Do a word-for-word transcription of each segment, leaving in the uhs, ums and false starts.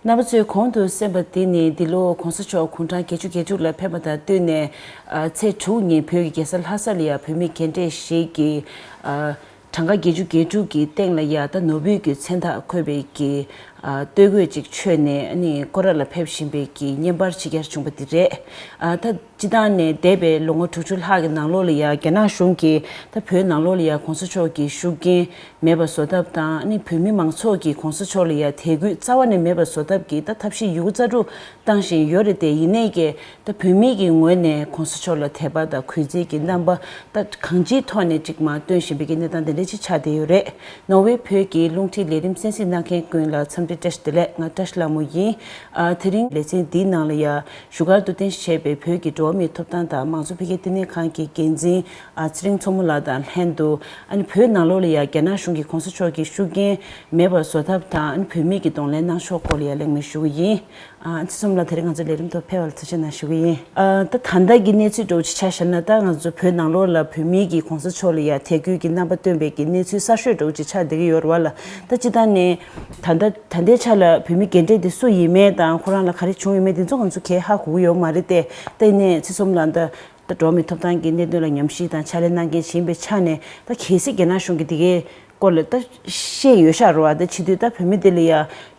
རྣམ་པ་ཚོས་གོང་དུ་གསན་པ་འདི་ནི་འདི་ལོ་གོང་ས་མཆོག་དགུང་གྲངས་བརྒྱད་ཅུ་གྱ་དྲུག་ལ་ཕེབས་པ་དང་བསྟུན་ནས། ཨ། ཚེས་དྲུག་ཉིན་བོད་ཀྱི་རྒྱལ་ས་ལྷ་ས་ལ་ཡང་བོད་མི་རྒན་གྲས་ཤིག་གིས། ཨ། གྲངས་ཀ་བརྒྱད་ཅུ་གྱ་དྲུག་གི་སྟེང་ལ་ཡང་ད་ནོར་བུ་གི་མཚན་རྟགས་འཁོད་པའི་གི། ཨ། སྟོད་གོས་ཅིག་མཆོད་ནས་ཨ་ནི་སྐོར་ར་ལ་ཕེབས་བཞིན་པའི་གི་བརྙན་པར་ཕྱི་གྱར་བྱུང་པ་འདི་རེད། ཨ། ད་སྤྱིར་བཏང་ནས་འདས་པའི་ལོ་ངོ་དྲུག་ཅུ་ལྷག་གི་ནང་ལོགས་ལ་ཡང་རྒྱ་ནག་གཞུང་གིས་ད་བོད་ནང་ལོགས་ལ་ཡང་གོང་ས་མཆོག་གི་ཤུགས་རྐྱེན་མེད་པ་བཟོ་ཐབས་དང་། ཨ་ནི་བོད་མི་མང་ཚོགས་ཀྱིས་གོང་ས་མཆོག་ལ་ཡང་དད་གུས་རྩ་བ་ནས་མེད་པ་བཟོ་ཐབས་ཀྱི་ད་ཐབས་ཤེས་ཡོད་རྒུ་རྩལ་སྤྲུགས་བཏང་བཞིན་ཡོད་རེད་དེ། ཡིན་ནའི་ཀྱི་ད་བོད་མི་གི་ངོས་ནས་གོང་ས་མཆོག་ལ་དད་པ་དང་གུས་བརྩི་གི་རྣམ་པ་ད་གང་ཅིའི་ཐོག་ནས་ཅིག་མར་སྟོན་བཞིན་པའི་གི་གནས་སྟངས་དེ་འདྲ་ཅིག་ཆགས་བསྡད་ཡོད་རེད། ནོར་ཝེ་བོད་ཀྱི་རླུང་འཕྲིན་ལས་རིམ་གསན་གཟིགས་གནང་མཁན་ཀུན་ལ་འཚམས་འདྲི་བཀྲ་ཤིས་བདེ་ལེགས། ང་བཀྲ་ཤིས་ལྷ་མོ་ཡིན། ཨ། དེ་རིང་ལེ་ཚན་འདིའི་ནང་ལ་ཡང་བཞུགས་སྒར་དུ་རྟེན་གཞི་བྱས་པའི་བོད་ཀྱི་འགྲོ་བ་མིའི་ཐོབ་ཐང་དང་མང་གཙོ་འཕེལ་རྒྱས་ལྟེ་གནས་ཁང་གི་འགན་འཛིན། ཨ། ཚེ་རིང་མཚོ་མོ་ལགས་དང་ལྷན་དུ། ཨ་ནི་བོད་ནང་ལོགས་ལ་ཡང་རྒྱ་ནག་གཞུང་གིས་གོང་ས་མཆོག་གི་ཤུགས་རྐྱེན་མེད་པར་བཟོ་ཐབས་དང་། ཨ་ནི་བོད་མི་གི་གདོང་ལེན་གནང་ཕྱོགས་སྐོར་ལ་ཡང་གླེང་མོལ་ཞུ་གི་ཡིན། ཨ། ཚེ་རིང་མཚོ་མོ་ལགས་དེ་རིང་ང་ཚོའི་ལས་རིམ་ཐོག་ཕེབས་པ་ལ་ཐུགས་རྗེ་གནང་ཞུ་གི་ཡིན། ཨ། ད་ད་ལྟ་གི་གནས་ཚུལ་འདྲ་བོ་ཅིག་ཆ་བཞག་ན། ད་ང་ཚོ་བོད་ནང་ལོགས་ལ་བོད་མི་གིས་གོང་ས་མཆོག་ལ་ཡང་དད་གུས་ཀྱི་རྣམ་པ་སྟོན་པའི་གི་གནས་ཚུལ་གསར་ཤོས་འདྲ་བོ་ཅིག་ཆགས་བསྡད་ཀྱི་ཡོད་རེད་བ་ལ། ད་སྤྱིར་བཏང་ནས་ད་ལྟ་ད་ལྟའི་ཆ་ལ་བོད་མི་རྒན་གྲས་འདི་སུ་ཡིན་མིན་དང་ཁོ་རང་ལ་ག་རེ་བྱུང་ཡོད་མེད་འདི་ཚོ་ང་ཚོ་གས་ཧ་གོ་གི་ཡོད་མ་རེད་དེ། ད་ཡིན་ནའི་ཚེ་རིང་མཚོ་མོ་ལགས་ད་ད་འགྲོ་བ་མིའི་ཐོབ་ཐང་གི་གནད་དོན་ལ་ཉམས་ཞིབ་དང་ཕྱག་ལས་གནང་མཁན་ཞིག་ཡིན་པའི་ཆ་ནས། ད་གལ་སྲིད་རྒྱ་ནག་གཞུང་གིས་འདི་གའི་སྐོར་ལ་ད་བཤད་ཡོད་ཤག་རེད་བ། ད་བྱེད་དུས་ད་བོད་མི་དེ་ལ་ཡ་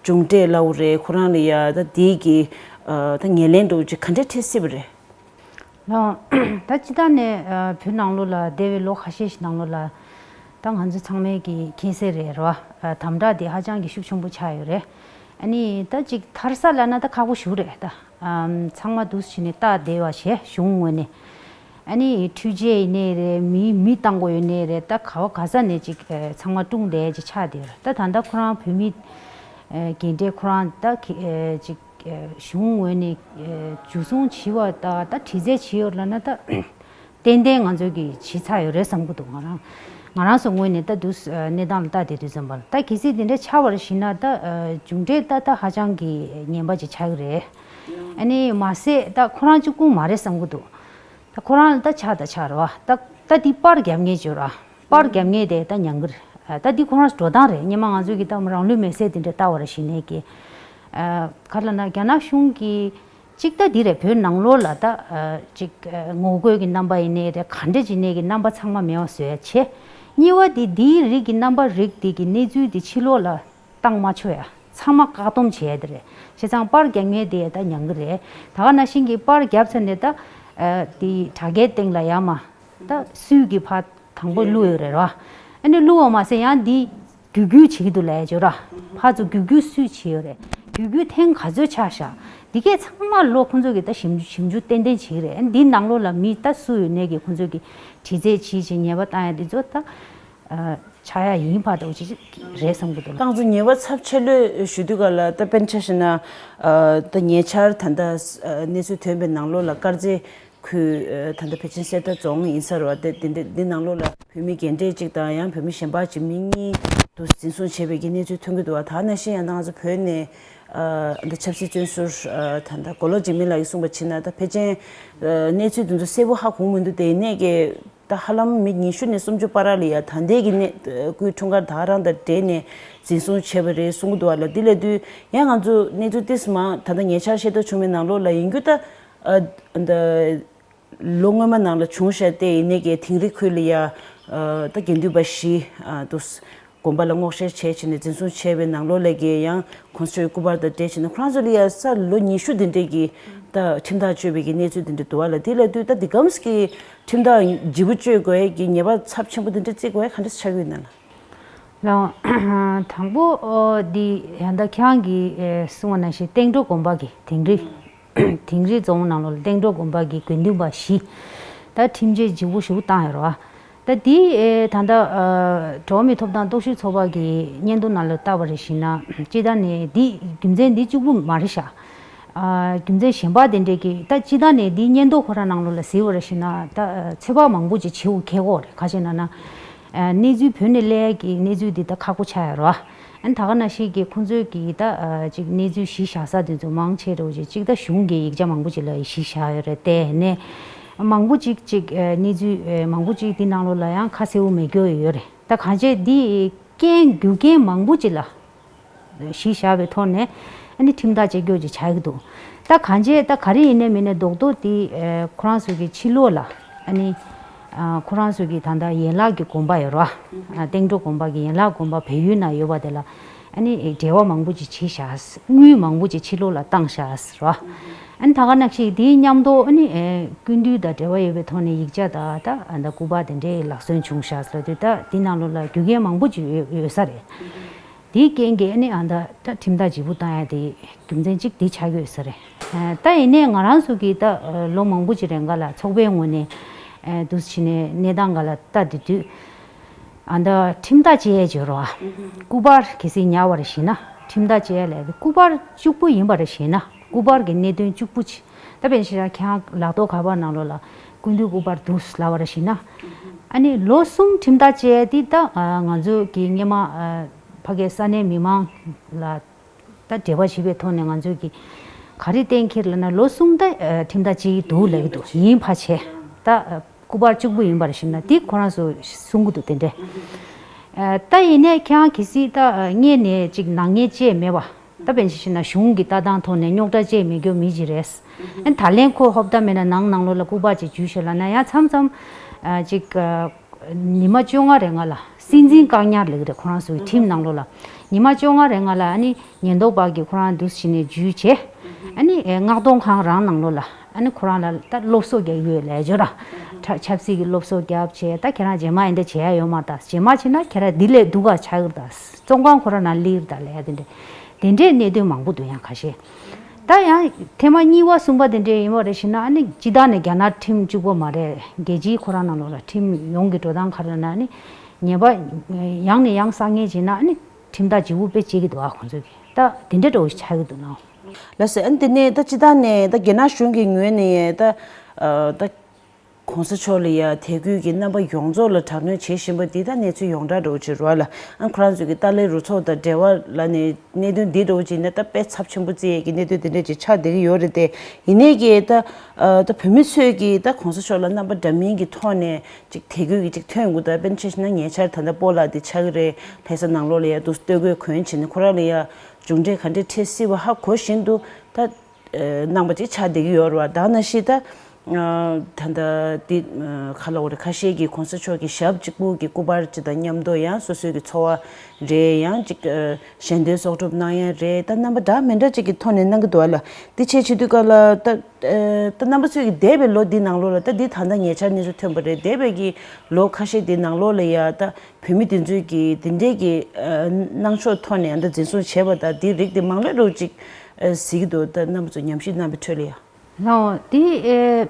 མཇུག་འབྲས་སླ་བོ་རེད། ཁོ་རང་ལ་ཡ་ད་དེའི་གི། ཨ། ད་ངོས་ལེན་འདྲ་བོ་ཅིག་ག་འདྲས་འཕྲད་སྲིད་པ་རེད། ལགས། ད་སྤྱིར་བཏང་ནས། ཨ། བོད་ནང་ལོགས་ལ་འདས་པའི་ལོ་ཁ་ཤས་ཤིག་ནང་ལོགས་ལ་ད་ང་ཚོ་ཚང་མས་ཀྱི་མཁྱེན་གསལ་རེད་རེད་བ། ཨ། དམ་དྲག་དེ་ཧ་ཅང་གི་ཤུགས་ཆེན་པོ་ཆགས་ཡོད་རེད། ཨ་ནི་ད་ཅིག་ཐར་ས་ལབ་ན་ད་ཁག་པོ་ཞིག་རེད་ད། ཨམ། ཚང་མ་འདུག་སེ་བྱས་ནས་ལྟ་བསྡད་པ་བྱས། གཞུང་ངོས་ནས། ཨ་ནི་འཕྲུལ་ཆས་ཡིན་ནའི་རེད། མི་མི་བཏང་དགོས་ཡོད་ནའི་རེད། ད་ག་བ་ག་ས་ནས་ཅིག་ཨ། ཚང་མ་སྲུང་བསྡད་ཅིག་ཆགས་བསྡད་ཡོད་རེད། ད་ད་ལྟ་ཁོ་རང་བོད་མི་ཨ། རྒན་གྲས་ཁོ་རང་ད་ཁེ་ཨ། ཅིག་ཨ། གཞུང་ངོས་ནས་ཨ། འཇུ་བཟུང་བྱས་པ་ད་ད་དྲི་རྩད་བྱས་ཡོད་ལབ་ན་ད་ཏན་ཏན་ང་ཚོས་ཀྱིས་བྱས་ཚར་ཡོད་རེད་བསམ་གྱི་འདུག་ང་རང་ང་རང་ཚོ་ངོས་ནས་ད་འདུག་སེ་ཨ། གནས་སྟངས་ལ་ལྟ་བསྡད་དུས་ཙམ་པ་ལ། ད་གལ་སྲིད་དེ་འདྲ་ཆགས་པར་གཞིགས་ན་ད་ཨ། མཇུག་འབྲས་ད་ད་ཧ་ཅང་གི་ངན་པ་ཅིག་ཆགས་ཀྱི་རེད། ཨ་ནི་མ་ཟད་ད་ཁོ་རང་གཅིག་པུ་མ་རེད་བསམ་གྱི་འདུག་ད་ཁོ་རང་ལ་ད་ཆགས་ད་ཆགས་རེད་བ། ད་ད་འདི་པར་རྒྱབ་མཁན་ཅིག་ཡོད་ར། པར་རྒྱབ་མཁན་དེ་ད་ཉན་གྱི་རེད། ཨ། ད་འདི་ཁོ་རང་འགྲོ་སྟངས་རེད། སྔོན་མ་ང་ཚོས་ཀྱིས་ད་རང་ལུས་མེར་སྲེག་དེ་འདྲ་ལྟ་བར་གཞིགས་ནས་ཀྱི། ཨ། ག་རེ་ལབ་ན་རྒྱ་ནག་གཞུང་གིས་གཅིག་ད་འདི་རེད། བོད་ནང་ལོགས་ལ་ད་ཨ། ཅིག་ཨ། ངོ་རྒོལ་གྱི་རྣམ་པ་ཡིན་ནའི་རེད། ག་འདྲ་ཅིག་ནའི་གི་རྣམ་པ་ཚང་མ་མེད་པ་བཟོ་ཡ་བྱས། གཉིས་པ་དེ་འདིའི་རིགས་ཀྱི་རྣམ་པ་རིགས་དེ་གི་གནས་ཚུལ་དེ་ཕྱི་ལོགས་ལ་བཏང་མ་ཆོག་ཡ། ཚང་མ་བཀག་སྡོམ་བྱས་ཡ་དེ་རེད། བྱས་ཙང་པར་རྒྱག་མཁན་དེ་ད་ཉན་གྱི་རེད། ད་ག་ནང་བཞིན་གྱི་པར་བརྒྱབ་ཚར་ནས་ད་ཨ། དེ་དྲ་རྒྱའི་སྟེང་ལ་ཡར་མར་ད་སུས་ཀྱིས་ཕར་དང་པོ་བླུགས་ཡོད་རེད་ར། ཨ་ནི་བླུགས་པ་མ་ཟད་ཡང་འདི་བརྒྱུད་སྐུལ་བྱེད་ཀྱི་འདུག་ལབ་ཡ་ཅིག་ཡོད་ར། ཕར་ཚུར་བརྒྱུད་སྐུལ་སུས་བྱས་ཡོད་རེད། བརྒྱུད་སྐུལ་ཐེངས་ག་ཚོད་ཆགས་ཤག་འདི་གས་ཚང་མ་ལོ་ཁོང་ཚོ་གིས་ད་ཞིབ་འཇུག་ཞིབ་འཇུག་ཏན་ཏན་བྱེད་ཀྱི་རེད། ཨ་ནི་འདི་ནང་ལོགས་ལ་མི་ད་སུ་ཡོད་ནའི་གི་ཁོང་ཚོ་གིས་དྲི་རྩད་བྱེད་བྱེད་ཉེས་པ་བཏང་ཡ་འདི་ཚོ་ད། ཨ། ཆགས་ཡ་ཡིན་པ་འདྲ་བོ་ཅིག་རེད་བསམ་གྱི་འདུག་ལགས། ཏང་ཙུའུ་ཉེས་པ་ཚབས་ཆེ་ལོས་ཞུ་དུས་ག་ལ་ད་དཔེར་ན་ཆ་བཞག་ན། ཨ། ད་ཉེ་ཆར་ད་ལྟ་ཨ། གནས་ཚུལ་ཐོན་པའི་ནང་ལོགས་ལ་དཀར་མཛེས་ཁུལ། ཨ། ད་ལྟ་བེ་ཅོན་གསེར་རྟ་རྫོང་ཡིན་ས་རེད་བ། དེ་དེ་འདྲ་འདི་ནང་ལོགས་ལ་བོད་མི་རྒན་གྲས་གཅིག་དང་ཡང་བོད་མི་གཞན་པ་གཅིག་མི་གཉིས་དུ་འཛིན་བཟུང་བྱས་པའི་གི་གནས་ཚུལ་ཐོན་གྱི་འདུག་བ། ད་ནང་བཞིན་ཡང་ད་ང་ཚོ་བོད་ནས་ཨ། ད་ཆབ་སྲིད་བཙོན་ཟུར། ཨ། ད་ད་མགོ་ལོག་འཇིགས་མེད་ལགས་ཀྱིས་གསུངས་པ་བྱས་ན་ད་ཕལ་ཆེར་ཨ། གནས་ཚུལ་དེ་ཚོ་གསལ་པོ་ཧ་གོ་མི་འདུག་དེ་ཡིན་ནའི་གི་ད་ཧ་ལམ་མི་ཉི་ཤུ་ནས་སུམ་ཅུ་བར་ལ་ཡ་ད་ལྟའི་གི་གནས་སྐུའི་འཁྲུངས་སྐར་ད་ག་རང་དང་འབྲེལ་ནས་འཛིན་བཟུང་བྱས་པ་རེད་གསུང་གི་འདུག་བ་ལ། འདི་ལབ་དུས་ཡང་ང་ཚོ་གནས་ཚུལ་ཏོག་ཙམ་མང་ད་ལྟ་ཉེ་ཆར་ཤེས་རྟོགས་བྱུང་བའི་ནང་ལོགས་ལ་ཡིན་རྒྱུ་ད། ཨ། ད་ལོ་སྔོན་མ་ནང་ལ་བྱུང་ཤག་དེ་ཡིན་ནའི་གི་དིང་རི་ཁུལ་ལ་ཡ། ཨ། ད་དགེ་འདུན་པ་བཞི། ཨ། དུ་དགོན་པ་ལ་སྔོག་བཤེར་བྱས་བྱས་ནས་འཛིན་བཟུང་བྱས་པའི་ནང་ལོགས་ལ་གི་ཡང་གོང་ས་མཆོག་སྐུ་པར་དང་འབྲེལ་བྱས་ནས་ཁོ་རང་ཚོ་ལ་ཡ་ས་ལོ་ཉི་ཤུ་དེ་འདྲས་ཀྱི་ད་ཁྲིམས་ཐག་གཅོད་པའི་གི་གནས་ཚུལ་དེ་འདྲ་འདུག་བ་ལ། དེ་ལབ་དུས་ད་འདི་གམ་གྱི་ཁྲིམས་ཐག་ལྗིད་པོ་གཅོད་དགོས་ཀྱི་ཉེས་པ་ཚབས་ཆེན་པོ་དེ་འདྲ་བརྩི་དགོས་ག་འདྲ་ཆགས་ཀྱི་ཡོད་ན་ལ། ལགས། དང་པོ་འདི་ཡང་ད་ཁྱེད་རང་གིས་གསུངས་པ་ནང་བཞིན་སྟེང་འགྲོ་དགོན་པ་གི་དིང་རི་དིང་རི་རྫོང་ནང་ལོགས་ལ་སྟེང་འགྲོ་དགོན་པ་གི་དགེ་འདུན་པ་བཞི། ད་ཁྲིམས་ཆད་ལྗིད་པོ་ཞིག་བཏང་ཡོད་རེད་བ། ད་འདི་ཨེ་ད་ལྟ་ཨ་འགྲོ་བ་མིའི་ཐོབ་ཐང་རྟོག་ཞིབ་ཚོགས་པ་གི་སྙན་ཐོ་ནང་ལ་བལྟས་པར་གཞིགས་ན། སྤྱིར་བཏང་ནས་འདི་རྒྱུ་མཚན་འདི་གཅིག་པུ་མ་རེད་ཤག་ཨ། རྒྱུ་མཚན་གཞན་པ་དེ་འདྲས་ཀྱིས་ད་སྤྱིར་བཏང་ནས་འདི་སྙན་ཐོ་ཁོ་རང་ནང་ལོགས་ལ་གཟིགས་པར་གཞིགས་ན་ད་ཨ་ཚོད་དཔག་མང་པོ་ཅིག་བྱེད་དགོས་ཀྱི་ཡོད་རེད། ག་རེ་ཟེར་ན་ན། ཨ། གནས་ཚུལ་བོད་ནས་སླེབས་ཡ་གི་གནས་ཚུལ་འདི་ད་ཁག་པོ་ཆགས་ཡོད་རེད་བ། ཨ་ནི་ད་ག་ནང་བཞིན་གྱི་ཁོང་ཚོས་ཀྱིས་ད་ཨ་ཅིག་གནས་ཚུལ་གཞི་བཞག་ས་དེ་ཚོ་མང་ཆེ་རེད་བ། ཅིག་ཅིག་ད་གཞུང་གི་ཡིག་ཆ་མང་པོ་ཅིག་ལ་གཞི་བཞག་ཡོད་རེད་དེ། ནས་མང་པོ་ཅིག་ཅིག་ཨ་གནས་ཚུལ་ཨ་མང་པོ་ཅིག་འདི་ནང་ལོགས་ལ་ཡང་ཁ་གསལ་པོ་མེད་རྒྱུ་ཡོད་རེད། ད་གང་ཅི་འདི་རྐྱེན་རྒྱུ་རྐྱེན་མང་པོ་ཅིག་ལ་ གཞི་བཞག་པའི་ཐོག་ནས་ཨ་ནི་ཁྲིམས་ཐག་བཅད་རྒྱུ་ཅིག་ཆགས་ཀྱི་འདུག་ད་གང་བྱས་ད་ག་རེ་ཡིན་ནའི་མིན་ནའི་རྡོག་རྡོག་དེ་ཁོ་རང་ཚོ་གི་ཕྱི་ལོགས་ལ་ཨ་ནི་ཁོ་རང་ཚོ་གི་ད་ལྟ་ཡན་ལག་གི་དགོན་པ་ཡོད་ར། སྟེང་འགྲོ་དགོན་པ་གི་ཡན་ལག་དགོན་པ་བལ་ཡུལ་ན་ཡོད་པ་དེ་ལ་ཨ་ནི་འབྲེལ་བ་མང་པོ་ཅིག་བྱས་ཤག་དངུལ་མང་པོ་ཅིག་ཕྱི་ལོགས་ལ་བཏང་ཤག་ར། ཨ་ནི་ད་ག་ནང་བཞིན་དེའི་མཉམ་དུ་ཨ་ནི་སྐུ་མདུན་དང་འབྲེལ་བ་ཡོད་པའི་ཐོག་ནས་ཡིག་ཆ་དང་ད་ད་སྐུ་པར་དེ་འདྲའི་ལག་སོན་བྱུང་ཤག་ཟེར་དུས་ད་དེ་ནང་ལོགས་ལ་རྒྱུ་རྐྱེན་མང་པོ་ཅིག་ཡོད་ཡོད་ས་རེད། དེའི་རྐྱེན་གྱིས་ཨ་ནི་ཨ་ད་ད་ཁྲིམས་ཐག་ལྗིད་པོ་བཏང་ཡ་དེ་རྒྱུ་མཚན་གཅིག་དེ་ཆགས་ཀྱི་ཡོད་ས་རེད། ད་ཡིན་ནའི་ང་རང་ཚོ་གིས་ད་ལོ་མང་པོ་ཅིག་རིང་ག་ལ་ཚོགས་པའི་ངོས་ནས་འདུག་སེ་བྱས་ནས་གནས་སྟངས་ག་ལ་ལྟ་དེ་དུས་ཨ་ད་ཁྲིམས་ཐག་བཅད་ཡས་བརྗོད་རོགས། སྐུ་པར་གལ་སྲིད་ཉར་བ་རེད་ཞེ་ན་ཁྲིམས་ཐག་བཅད་ཡས་ལས་སྐུ་པར་གཅིག་པུ་ཡིན་པ་རེད་ཞེ་ན་སྐུ་པར་གྱི་གནད་དོན་གཅིག་པུ་ཅིག་ད་དཔེར་ན་ཆ་བཞག་ཁྱེད་རང་ལག་ཐོག་ག་པར་ནང་ལོགས་ལ་སྐུ་མདུན་སྐུ་པར་འདུག་ལབ་པ་རེད་ཞེ་ན། ཨ་ནི་ལོ་གསུམ་ཁྲིམས་ཐག་བཅད་དེ་ད་ང་ཚོ་གི་སྔོན་མ་ཕ་གའི་ས་གནས་མི་མང་ལ་ད་འབྲེལ་བ་བྱེད་པའི་ཐོག་ནས་ང་ཚོ་གི་ག་རེ་གཏན་འཁེལ་ལབ་ན་ལོ་གསུམ་ད་ཁྲིམས་ཐག་བཅད་ཀྱི་འདུག་ལབ་ཀྱི་འདུག་ཡིན་ཕལ་ཆེར་ད་སྐུ་པར་གཅིག་པུ་ཡིན་པ་རེད་ཞེ་ན་དེ་ཁོ་རང་ཚོ་གསུང་གི་འདུག་དེ་འདྲས། ད་ཡིན་ནའི་ཁྱེད་རང་གལ་སྲིད་ད་སྔོན་ནས་ཅིག་ནག་ཉེས་བཅས་མེད་པ། ད་དཔེར་ན་ཆ་བཞག་ན་གཞུང་གི་ལྟ་སྟངས་ཐོག་ནས་རྙོག་དྲ་བཅས་མེད་རྒྱུ་མི་ཅིག་རེད། ཨ་ད་ལན་ཁོ་ཧོབ་ཏེ་མེད་ན་ནང་ནང་ལོགས་ལ་སྐུ་པར་ཅིག་འཇུས་ཤིག་ལབ་ན་ཡང་མཚམས་མཚམས་ཨ་ཅིག་ཨ་ཉི་མ་བཅོ་ལྔ་རེ་ལྔ་ལ་སྲིད་འཛིན་བཀག་ཉར་ལབ་ཀྱི་རེད། ཁོ་རང་ཚོའི་ཁྲིམས་ནང་ལོགས་ལ་ཉི་མ་བཅོ་ལྔ་རེ་ལྔ་ལ་ཨ་ནི་ཉེན་རྟོག་པ་གིས་ཁོ་རང་འདུག་སེ་བྱས་ནས་འཇུས་བྱས། ཨ་ནི་ཨེ་མངགས་གཏོང་ཁང་རང་ནང་ལོགས་ལ་ཨ་ནི་ཁོ་རང་ལ་ད་སློབ་གསོ་རྒྱག་གི་ཡོད་ལབ་ཡ་ཅིག་ཡོད་ར། ཁྲ་ཆབ་སྲིད་ཀྱི་སློབ་གསོ་རྒྱབ་བྱས་ད་ཁྱེད་རང་རྗེས་མ་འདི་འདྲ་བྱེད་ཡ་ཡོད་མ་རེད་ད། རྗེས་མ་བྱས་ན་ཁྱེད་རང་འདི་ལས་སྡུག་ག་ཆགས་ཀྱི་རེད་ད། བཙོན་ཁང་ཁོ་རང་ནང་སླེབས་ཀྱི་རེད་ད་ལབ་ཡ་དེ་འདྲ། དེ་འདྲའི་གནད་དོན་མང་པོ་འདུག་ཡང་ཁ་ཤས། ད་ཡང་ཐེངས་མ་གཉིས་པ་གསུམ་པ་དེ་འདྲ་ཡིན་པ་རེད་ཞེ་ན་ཨ་ནི་སྤྱིར་བཏང་ནས་རྒྱ་ནག་ཁྲིམས་གཅིག་པོ་མ་རེད། རྒྱལ་སྤྱིའི་ཁོ་རང་ནང་ལོགས་ལ་ཁྲིམས་ཡོངས་ཀྱི་འགྲོ་སྟངས་ག་རེ་ལབ་ན་ཨ་ནི་ཉེས་པ་ཡང་ནས་ཡང་བསགས་མཁན་བྱས་ན་ཨ་ནི་ཁྲིམས་ཐག་ལྗིད་པོ་དཔེ་བཅད་ཀྱི་འདུག་ཨ་ཁོང་ཚོ་གིས་ད་དེ་འདྲ་འདྲ་བོ་ཞིག་ཆགས་ཀྱི་འདུག་ནའོ། ལགས་སོ། ཨ་ནི་དེ་ནས་ད་སྤྱིར་བཏང་ནས་ད་རྒྱ་ནག་གཞུང་གི་ངོས་ནས་ད་ད་གོང་ས་མཆོག་ལ་ཡ་དད་གུས་ཀྱི་རྣམ་པ་ཡོངས་རྫོགས་ལ་དྲག་གནོན་བྱེད་བཞིན་པ་འདི་ད་གནས་ཚུལ་ཡོངས་གྲགས་འདྲ་བོ་ཅིག་རེད་བ་ལ། ཨ་ཁོ་རང་ཚོ་གི་ཏཱ་ལའི་རུ་ཚོགས་དང་འབྲེལ་བ་ལ་ནས་གནད་དོན་འདི་འདྲ་བོ་ཅིག་ནས་ད་དཔེ་ཚབས་ཆེན་པོ་བརྩི་ཡས་ཀྱི་གནད་དོན་དེ་འདྲ་ཅིག་ཆགས་བསྡད་ཀྱི་ཡོད་རེད་དེ། ཡིན་ནའི་གི་ད་ཨ་ད་བོད་མི་ཚོས་ཀྱི་ད་གོང་ས་མཆོག་ལ་རྣམ་པ་འདྲ་མིན་གྱི་ཐོག་ནས་ཅིག་དད་གུས་ཀྱི་ཅིག་ཐོན་དགོས། ད་དཔེར་ན་ཆ་བཞག་ན་ཉེ་ཆར་ད་ལྟ་སྤོ་ལགས་འདི་ཆགས་ཀྱི་རེད། ལྷ་ས་ནང་ལོགས་ལ་ཡ་འདུག་སྟོད་གོས་གོན་བྱས་ནས་ཁོ་རང་ལ་ཡ་མཇུག་འབྲས་ག་འདྲས་འཕྲད་སྲིད་པ་ཧ་གོ་བཞིན་དུ་ད་ཨ་གནང་བ་ཅིག་ཆགས་བསྡད་ཀྱི་ཡོད་རེད་བ། ད་ནང་བཞིན་ད་ཨ་ད་ལྟ་འདི་ཨ་ག་ལབ་དགོས་རེད། ཁ་ཤས་ཀྱིས་གོང་ས་མཆོག་གི་ཞབས་གཅིག་པུ་གི་སྐུ་པར་ཅིག་དང་མཉམ་དུ་ཡང་སོ་སོའི་གི་འཚོ་བ་རེད། ཡང་ཅིག་ཨ་ཞལ་འདོན་གསོག་སྒྲུབ་གནང་ཡ་རེད། ད་རྣམ་པ་འདྲ་མི་འདྲ་ཅིག་གི་ཐོག་ནས་གནང་གི་འདུག་བ་ལ། འདི་བྱས་བྱེད་དུས་ག་ལ་ད་ཨ་ད་རྣམ་པ་ཚོས་ཀྱི་འདས་པའི་ལོ་འདི་ནང་ལོགས་ལ་ད་འདི་ད་ལྟ་ཉེ་ཆར་གནས་ཚུལ་ཐོན་པ་རེད། འདས་པའི་གི་ལོ་ཁ་ཤས་འདི་ནང་ལོགས་ལ་ཡ་ད་བོད་མི་དེ་ཚོས་ཀྱི་དེ་འདྲའི་གི་ཨ་གནང་ཕྱོགས་ཐོག་ནས་ཨ་ད་འཛིན་བཟུང་བྱས་པ་དང་དེའི་རིགས་དེ་མང་ལོས་རོགས་ཅིག་ཨ་གཟིགས་ཀྱི་འདུག་ད་རྣམ་པ་ཚོ་ཉམས་ཞིབ་གནང་བའི་ཁྲོད་ལ་ཡ། ལའོ་དེ་ཨེ་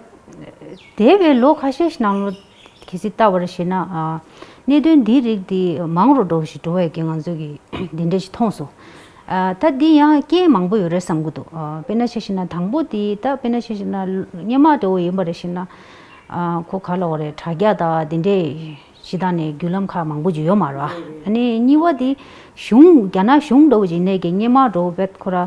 འདས་པའི་ལོ་ཁ་ཤས་ཤིག་ནང་ལོགས་གལ་སྲིད་ལྟ་བར་བྱས་ན་ཨ་གནད་དོན་འདིའི་རིགས་དེ་མང་རུ་འགྲོ་ཞིག་འགྲོ་བས་ཀྱི་ང་ཚོས་ཀྱི་དེ་འདྲ་ཞིག་མཐོང་སོང་། ཨ་ད་འདི་ཡང་རྐྱེན་མང་པོ་ཡོད་རེད་བསམ་གྱི་འདུག་ཨ་དཔེར་ན་ཆ་བཞག་ན་དང་པོ་དེ་ད་དཔེར་ན་ཆ་བཞག་ན་སྔོན་མ་འདྲ་བོ་ཡིན་པ་རེད་བྱས་ན་ཨ་ཁོ་ག་ལབ་དགོས་རེད། དྲ་རྒྱ་དང་དེ་འདྲས་སྤྱིར་བཏང་ནས་བརྒྱུད་ལམ་ཁག་མང་པོ་ཅིག་ཡོད་མ་རེད་བ། ཨ་ནི་གཉིས་པ་དེ་གཞུང་རྒྱ་ནག་གཞུང་འདྲ་བོ་ཅིག་ནས་ཀྱི་སྔོན་མ་འདྲ་བོ་བེད་ཁོ་ར་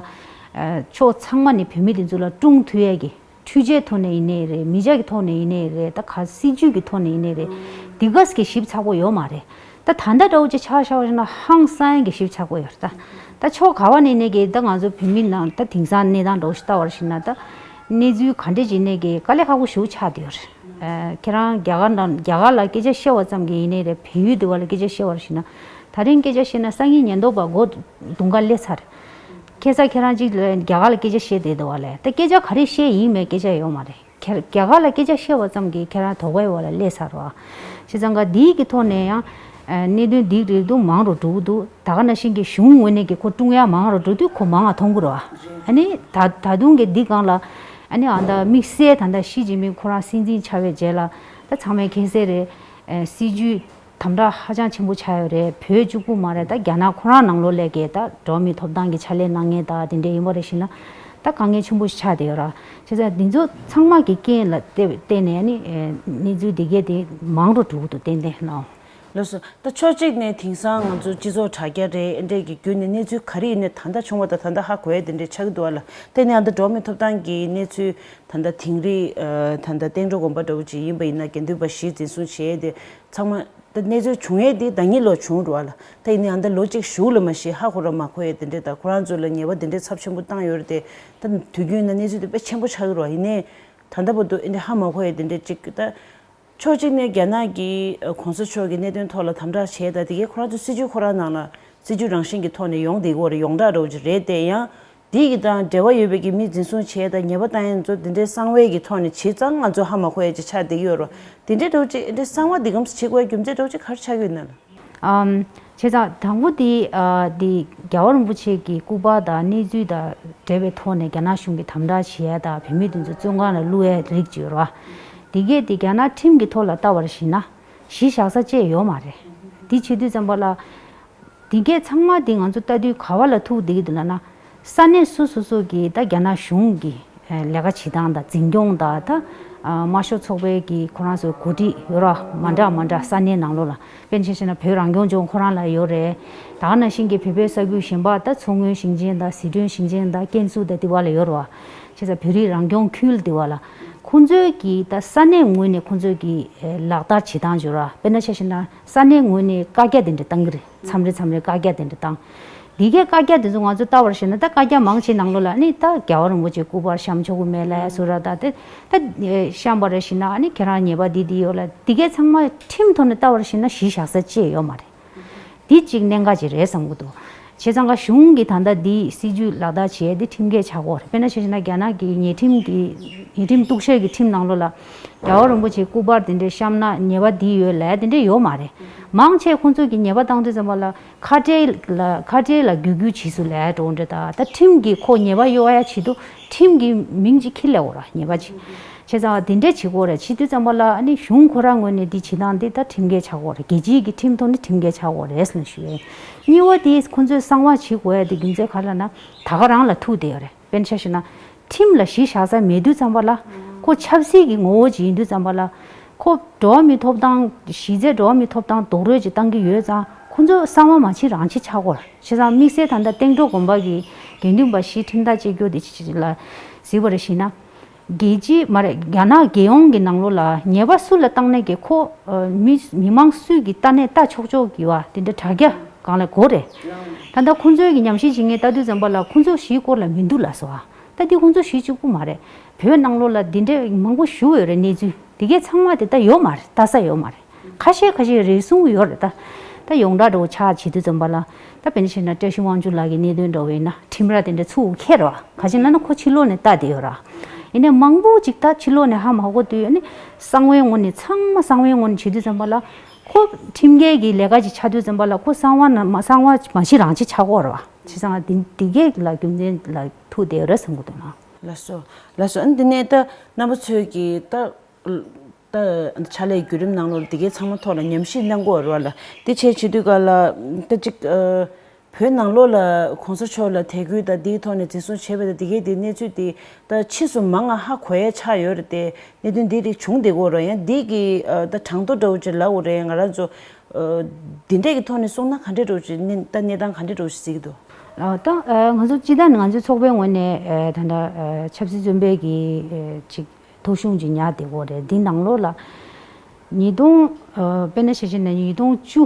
ཨ་ཕྱོགས་ཚང་མ་ནས་བོད་མི་དེ་ཚོ་ལ་སྲུང་ཐུབ་ཡས་ཀྱི་འཕྲུལ་ཆས་ཐོག་ནས་ཡིན་ནའི་རེད། མི་ཆ་གི་ཐོག་ནས་ཡིན་ནའི་རེད། ད་ག་སྲིད་ཇུས་ཀྱི་ཐོག་ནས་ཡིན་ནའི་རེད། འདི་ག་གི་ཞིབ་ཚགས་པོ་ཡོད་མ་རེད། ད་ད་ལྟ་འདྲ་བོ་ཅིག་ཆ་བཞག་པ་ཡིན་ན་ཧང་སང་གི་ཞིབ་ཚགས་པོ་ཡོད་རེད། ད་ད་ཕྱོགས་ག་བ་ནས་ནས་ཀྱི་ད་ང་ཚོ་བོད་མི་ནང་ད་དེང་སང་གནས་སྟངས་འདྲ་བོ་ཞིག་ལྟ་བར་ཞིག་ན་ད་གནས་ཚུལ་ག་འདྲ་ཅིག་ནས་ཀྱི་དཀའ་ལས་ཁག་པོ་ཞེ་པོ་ཆགས་བསྡད་ཡོད་རེད། ཨ་ཁྱེད་རང་རྒྱ་གར་ནང་རྒྱ་གར་ལ་སྐད་ཆ་བཤད་པ་ཙམ་གྱིས་ཡིན་ནའི་རེད། བལ་ཡུལ་དེ་བ་ལ་སྐད་ཆ་བཤད་པར་ཞིག་ན་ད་རིང་སྐད་ཆ་བཤད་ན་སང་ཉིན་ཉེན་རྟོག་པ་སྒོ་རྡུང་ག་སླེབས་ཚར། ཁ་སང་ཁྱེད་རང་གཅིག་ལ་རྒྱ་གར་ལ་སྐད་ཆ་བཤད་བསྡད་འདུག་བ་ལས། ད་སྐད་ཆ་ག་རེ་བཤད་ཡིན་མེད་སྐད་ཆ་ཡོད་མ་རེད། ཁྱེད་རྒྱ་གར་ལ་སྐད་ཆ་བཤད་པ་ཙམ་གྱིས་ཁྱེད་རང་དོགས་པའི་འོག་ལ་སླེབས་ཚར་བ། བྱས་ཙང་ག་འདིའི་གི་ཐོག་ནས་ཡང་ཨ་གནད་དོན་འདི་རིགས་དུ་མང་རུ་འགྲོ་གི་འདུག་ད་ག་ནང་བཞིན་གྱི་གཞུང་ངོས་ནས་ཀྱི་ཁོ་སྲུང་ཡ་མང་རུ་འགྲོ་དུས་ཁོ་མང་བ་མཐོང་གི་རེད་བ། ཨ་ནི་ད་ད་དུང་གི་འདི་སྒང་ལ་ཨ་ནི་ཨ་ད་དམིགས་བསལ་ད་ལྟ་ཞི་ཅིན་ཕིང་ཁོ་རང་སྲིད་འཛིན་ཆགས་པའི་རྗེས་ལ་ད་ཚང་མས་མཁྱེན་གསལ་རེད། ཨ་སྲིད་ཇུས་དམ་དྲག་ཧ་ཅང་ཆེན་པོ་ཆགས་ཡོད་རེད། བོད་གཅིག་པུ་མ་རེད། ད་རྒྱ་ནག་ཁོ་རང་ནང་ལོགས་ལ་གི་ད་འགྲོ་བ་མིའི་ཐོབ་ཐང་གི་ཕྱག་ལས་གནང་མཁན་ད་དེ་འདྲ་ཡིན་པ་རེད་ཞེ་ན་ད་དཀའ་ངལ་ཆེན་པོ་ཞིག་ཆགས་བསྡད་ཡོད་ར། བྱས་ཙང་འདི་ཚོ་ཚང་མ་གི་རྐྱེན་ལ་བལྟས་བལྟས་ནས་ནི་ཨེ་གནས་ཚུལ་འདི་གས་དེ་མང་རུ་འགྲོ་གི་འདུག་ཏན་ཏན་ནའོ། ལགས་སོ། ད་ཕྱོགས་གཅིག་ནས་དེང་སང་ང་ཚོ་སྤྱི་ཚོགས་དྲ་རྒྱ་རེད། ཨེ་འདྲས་ཀྱི་བརྒྱུད་ནས་གནས་ཚུལ་ག་རེ་ཡིན་ནའི་ད་ལྟ་བྱུང་བ་དང་ད་ལྟ་ཧ་གོ་ཡ་དེ་འདྲས་ཆགས་ཀྱི་འདུག་བ་ལ། དེ་ནས་ཨ་ད་འགྲོ་བ་མིའི་ཐོབ་ཐང་གི་གནས་ཚུལ་ད་ལྟ་དིང་རི་ད་ལྟ་སྟེང་འགྲོ་དགོན་པ་འདྲ་བོ་ཅིག་ཡིན་པ་ཡིན་ན་དགེ་འདུན་པ་བཞི་འཛིན་བཟུང་བྱས་ཏེ་ཚང་མ་ད་གནས་ཚུལ་བྱུང་ཡས་དེ་ཟླ་ཉིན་ལོ་བྱུང་འགྲོ་བ་ལ། ད་ཡིན་ནའི་ཨ་ད་ལོ་གཅིག་གཞུག་ལ་མ་གཞི་ཧ་གོ་ར་མ་གོ་ཡས་དེ་འདྲས་ད་ཁོ་རང་ཚོ་ལ་ཉེས་པ་དེ་འདྲས་ཚབས་ཆེན་པོ་བཏང་ཡོད་རེད་དེ། ད་དུས་རྒྱུན་ན་གནས་ཚུལ་དེ་དཔེ་ཆེན་པོ་ཆགས་ཀྱི་རེད་བ། ཡིན་ནའི་ད་ལྟ་བར་དུ་ཨེ་འདྲས་ཧ་མ་གོ་ཡས་དེ་འདྲས་ཅིག་ད། ཕྱོགས་གཅིག་ནས་རྒྱ་ནག་གི་ཨ་གོང་ས་མཆོག་གི་གནད་དོན་ཐོག་ལ་དམ་དྲག་བྱས་དང་དེ་གའི་ཁོ་རང་ཚོ་སྲིད་ཇུས་ཁོ་རང་ནང་ལ་སྲིད་ཇུས་རང་བཞིན་གྱི་ཐོག་ནས་ཡོང་བསྡད་ཀྱི་ཡོད་རེད། ཡོངས་གྲགས་འདྲ་བོ་ཅིག་རེད་དེ། ཡང་དེ་གི་དང་འབྲེལ་བ་ཡོད་པའི་གི་མི་འཛིན་བཟུང་བྱས་དང་ཉེས་པ་བཏང་ཡས་ཚོ་དེ་འདྲའི་གསང་བའི་གི་ཐོག་ནས་བྱས་ཙང་ང་ཚོ་ཧ་མ་གོ་ཡས་ཅིག་ཆགས་བསྡད་ཀྱི་ཡོད་རེད། དེ་འདྲའི་འདྲ་བོ་ཅིག་དེ་འདྲའི་གསང་བ་འདི་གམ་བྱེད་དགོས་རྒྱུ་མཚན་འདྲ་བོ་ཅིག་ག་རེ་ཆགས་ཀྱི་ཡོད་ན་ལ། ཨམ། བྱས་ཙང་དང་པོ་དེ་ཨ་དེ་རྒྱལ་བ་རིན་པོ་ཆེ་གི་སྐུ་པར་དང་གནས་ཚུལ་དང་འབྲེལ་བའི་ཐོག་ནས་རྒྱ་ནག་གཞུང་གིས་དམ་དྲག་བྱེད་ཡ་དང་བོད་མི་དེ་ཚོ་བཙོན་ཁང་ལ་བླུག་ཡའི་རིགས་ཅིག་ཡོད་རེད་བ། དེ་གས་དེ་རྒྱ་ནག་ཁྲིམས་ཀྱི་ཐོག་ལ་ལྟ་བར་ཞིག་ན་གཞི་བཞག་ས་ཅིག་ཡོད་མ་རེད། དེ་བྱེད་དུས་ཙམ་པ་ལ་དེ་གས་ཚང་མ་དེ་ང་ཚོ་ལྟ་དུས་ག་བ་ལ་ཐུག་བསྡད་ཀྱི་འདུག་ལབ་ན། ས་གནས་སོ་སོ་སོ་གི་ད་རྒྱ་ནག་གཞུང་གི་ལས་ཀ་བྱེད་སྟངས་དང་འཛིན་སྐྱོང་དང་ད་དམར་ཤོག་ཚོགས་པའི་གི་ཁོ་རང་ཚོའི་འགོ་ཁྲིད་ཡོད་ར་མ་འདྲ་མ་འདྲ་ས་གནས་ནང་ལོགས་ལ། དཔེར་ན་ཆ་བཞག་ན་བོད་རང་སྐྱོང་ལྗོངས་ཁོ་རང་ལ་ཡོད་རེད། ད་ག་ནང་བཞིན་གྱི་བོད་པའི་ས་ཁུལ་གཞན་པ་ད་མཚོ་སྔོན་ཞིང་ཆེན་དང་ཟི་ཁྲོན་ཞིང་ཆེན་དང་ཀན་སུའུ་དང་དེ་བ་ལ་ཡོད་རེད་བ། བྱས་ཙང་བོད་རིགས་རང་སྐྱོང་ཁུལ་དེ་བ་ལ་ཁོང་ཚོའི་གི་ད་ས་གནས་ངོས་ནས་ཁོང་ཚོའི་གི་ལག་བསྟར་བྱེད་སྟངས་ཡོད་ར། དཔེར་ན་ཆ་བཞག་ན་ས་གནས་ངོས་ནས་བཀའ་རྒྱ་དེ་འདྲ་བཏང་གི་རེད། མཚམས་རེ་མཚམས་རེ་བཀའ་རྒྱ་དེ་འདྲ་བཏང་། འདི་གའི་བཀའ་རྒྱ་དེ་ཚོ་ང་ཚོ་ལྟ་བར་བྱས་ན་ད་བཀའ་རྒྱ་མང་ཆེ་ནང་ལོགས་ལ་ནི་ད་རྒྱལ་བ་རིན་པོ་ཆེ་སྐུ་པར་བཤམས་ཆོག་གི་མེད་ལབ་ཡ་བཟོ་འདྲ་ད་དེ་ད་བཤམས་པ་རེ་བྱས་ན་ནི་ཁྱེད་རང་ཉེས་པ་འདི་འདི་ཡོད་ལ་འདི་གའི་ཚང་མ་ཁྲིམས་ཐོག་ནས་ལྟ་བར་བྱས་ན་གཞི་བཞག་ས་ཅི་ཡོད་མ་རེད། འདི་གཅིག་གནད་འགག་ཅིག་རེད་བསམ་གྱི་འདུག་བྱས་ཙང་ཀ་གཞུང་གིས་ད་ལྟ་འདི་སྲིད་ཇུས་ལག་བསྟར་བྱས་འདི་ཁྲིམས་འགལ་ཆགས་ཀྱི་ཡོད་རེད། དཔེར་ན་ཆ་བཞག་ན་རྒྱ་ནག་གི་ཉེས་ཁྲིམས་ཀྱི་ཉེས་ཁྲིམས་གཏུག་བཤེར་གྱི་ཁྲིམས་ནང་ལོགས་ལ་རྒྱལ་བ་རིན་པོ་ཆེ་སྐུ་པར་དེ་འདྲའི་བཤམས་ན་ཉེས་པ་འདི་ཡོད་ལབ་ཡ་དེ་འདྲའི་ཡོད་མ་རེད། མང་ཆེ་ཁོང་ཚོས་ཀྱི་ཉེས་པ་བཏང་དུས་ཙམ་པ་ལ་ཁ་བྲལ་ལ་ཁ་བྲལ་ལ་བརྒྱུད་སྐུལ་བྱས་སུ་ལས་འགྲོ་འདྲ་ད་ད་ཁྲིམས་ཀྱིས་ཁོ་ཉེས་པ་གཡོག་ཡ་ཆེད་དུ་ཁྲིམས་ཀྱི་མིང་ཅིག་ཁྱེར་ལས་འོ་ར་ཉེས་པ་ཅིག་བྱས་ཙང་དེ་འདྲ་བྱེད་དགོས་རེད། བྱེད་དུས་ཙམ་པ་ལ་ཨ་ནི་གཞུང་ཁོ་རང་ངོས་ནས་འདི་བྱེད་སྟངས་འདི་ད་ཁྲིམས་འགལ་ཆགས་དགོས་རེད། རྒྱལ་སྤྱིའི་གི་ཁྲིམས་ཐོག་ནས་ཁྲིམས་འགལ་ཆགས་དགོས་རེད་ཟེར་ནས་ཞུ་ཡས། གཉིས་པ་དེ་ཁོང་ཚོས་གསང་བ་བྱེད་དགོས་ཡ་དེ་རྒྱུ་མཚན་ག་རེ་ལབ་ན་ད་ག་རང་ལ་ཐུག་བསྡད་ཡོད་རེད། དཔེར་ན་ཆ་བཞག་ན། ཁྲིམས་ལ་གཞི་བཞག་ས་མེད་དུས་ཙམ་པ་ལ། ཁོ་ཆབ་སྲིད་ཀྱི་ངོ་བོ་ཅིག་ཡིན་དུས་ཙམ་པ་ལ། ཁོ་འགྲོ་བ་མིའི་ཐོབ་ཐང་གཞི་རྩའི་འགྲོ་བ་མིའི་ཐོབ་ཐང་རྡོག་རོལ་ཅིག་བཏང་གི་ཡོད་ཙང་ཁོ་ཚོ་གསང་བ་མ་བྱེད་རང་བྱེད་ཆགས་ཀྱི་ཡོད་རེད། བྱས་ཙང་དམིགས་བསལ་ད་ལྟ་སྟེང་འགྲོ་དགོན་པ་གི་དགེ་འདུན་པ་བཞི་ཁྲིམས་ཐག་བཅད་རྒྱུ་དེ་ཅི་ཅི་ལ་གཟིགས་པ་རེ་བྱས་ན། རྒྱལ་སྤྱི་མ་རེད། རྒྱ་ནག་རྒྱལ་ཡོངས་ཀྱི་ནང་ལོགས་ལ་ཉེས་པ་སུ་ལ་བཏང་ནས་ཀྱི་ཁོ་མི་མི་མང་སུས་ཀྱི་ལྟ་གནས་ལྟ་ཆོག་ཆོག་གི་བ་དེ་འདྲ་དྲ་རྒྱ་སྒང་ལ་གོ་རེད། ད་ལྟ་ཁོ་ཚོའི་གི་ཉམས་ཞིབ་བྱེད་མཁན་ལྟ་དུས་ཙམ་པ་ལ་ཁོ་ཚོ་གཞིའི་སྐོར་ལ་མི་འདུག་ལབ་སོང་ཨ། ད་འདི་ཁོང་ཚོ་གཞི་གཅིག་པུ་མ་རེད། བོད་ནང་ལོགས་ལ་འདི་འདྲའི་མང་པོ་ཞུ་ཡོད་རེད་གནས་ཚུལ། འདི་གས་ཚང་མ་དེ་ད་ཡོད་མ་རེད། ལྟ་ས་ཡོད་མ་རེད། ཁ་ཤས་ཁ་ཤས་རེ་ཟུང་ཡོད་རེད་ད། ད་ཡོངས་གྲགས་འདྲ་བོ་ཆགས་བྱེད་དུས་ཙམ་པ་ལ། ད་དཔེར་ན་བཤད་ན་བཀྲ་ཤིས་དབང་ཕྱུག་ལགས་ཀྱི་གནད་དོན་འདྲ་བོ་ཡིན་ན་ཁྲིམས་ར་དེ་འདྲ་ཚུར་འཁྱེར་རོ། ག་ཅི་ན་ན་ཁོ་ཕྱི་ལོགས་ནས་ལྟ་བསྡད་ཡོད་ར། ཡིན་ནའི་མང་པོ་ཅིག་ད་ཕྱི་ལོགས་ནས་ཧ་མ་གོ་དུས་ཨ་ནི་གསང་བའི་ངོ་ནས་ཚང་མ་གསང་བའི་ངོ་ནས་བྱེད་དུས་ཙམ་པ་ལ། ཁོ་ཁྲིམས་འགལ་གྱི་ལས་ཀ་ཅིག་ཆགས་དུས་ཙམ་པ་ལ་ཁོ་གསང་བ་ན་མ་གསང་བ་མ་བྱེད་རང་བྱེད་ཆགས་ཀྱི་ཡོད་ར་བ། བྱས་ཙང་འདི་འདི་གས་ལ་རྒྱུ་མཚན་ལ་ཐུག་བསྡད་ཡོད་ར་བསམ་གྱི་འདུག་ན། ལགས་སོ། ལགས་སོ། ཨ་ནི་འདི་ནས་ད་རྣམ་པ་ཚོས་ཀྱིས་ད། ད་ཕྱག་ལས་བརྒྱུད་རིམ་ནང་ལོགས་འདི་གའི་ཚང་མ་ཐོག་ལ་ཉམས་ཞིབ་གནང་དགོས་རེད་བ་ལ། དེ་བྱས་བྱེད་དུས་ག་ལ་ད་ཅིག་ཨ། བོད་ནང་ལོགས་ལ་གོང་ས་མཆོག་ལ་དད་གུས་དང་འདིའི་ཐོག་ནས་འཛིན་བཟུང་བྱས་པ་དང་འདི་གའི་འདི་གནས་ཚུལ་འདི་ད་ཕྱིས་སུ་མང་ང་ཧ་གོ་ཡ་ཆགས་ཡོད་རེད་དེ། གནད་དོན་འདི་རིགས་བྱུང་བསྡད་ཀྱི་ཡོད་རེད། ཡང་འདི་གི་ཨ། ད་གྲངས་ཐོ་འདྲ་བོ་ཅིག་ལབ་དགོས་རེད། ང་རང་ཚོ་ཨ། འདི་འདྲས་ཀྱི་ཐོག་ནས་གསུངས་ན་ག་འདྲས་འདྲ་བོ་ཅིག་གནས་ད་གནས་སྟངས་ག་འདྲས་འདྲ་བོ་ཅིག་གཟིགས་ཀྱི་འདུག་ཨ། ད་ཨ། ང་ཚོ་སྤྱི་བཏང་ནས་ང་ཚོའི་ཚོགས་པའི་ངོས་ནས་ཨ། ད་ལྟ་ཨ། ཆབ་སྲིད་བཙོན་པའི་གི་ཨ། ཅིག་ཐོ་གཞུང་ཅིག་ཉར་བསྡད་ཀྱི་ཡོད་རེད། འདི་ནང་ལོགས་ལ་ཉིས་སྟོང་ཨ། དཔེར་ན་ཆ་བཞག་ན་ཉིས་སྟོང་བཅུ་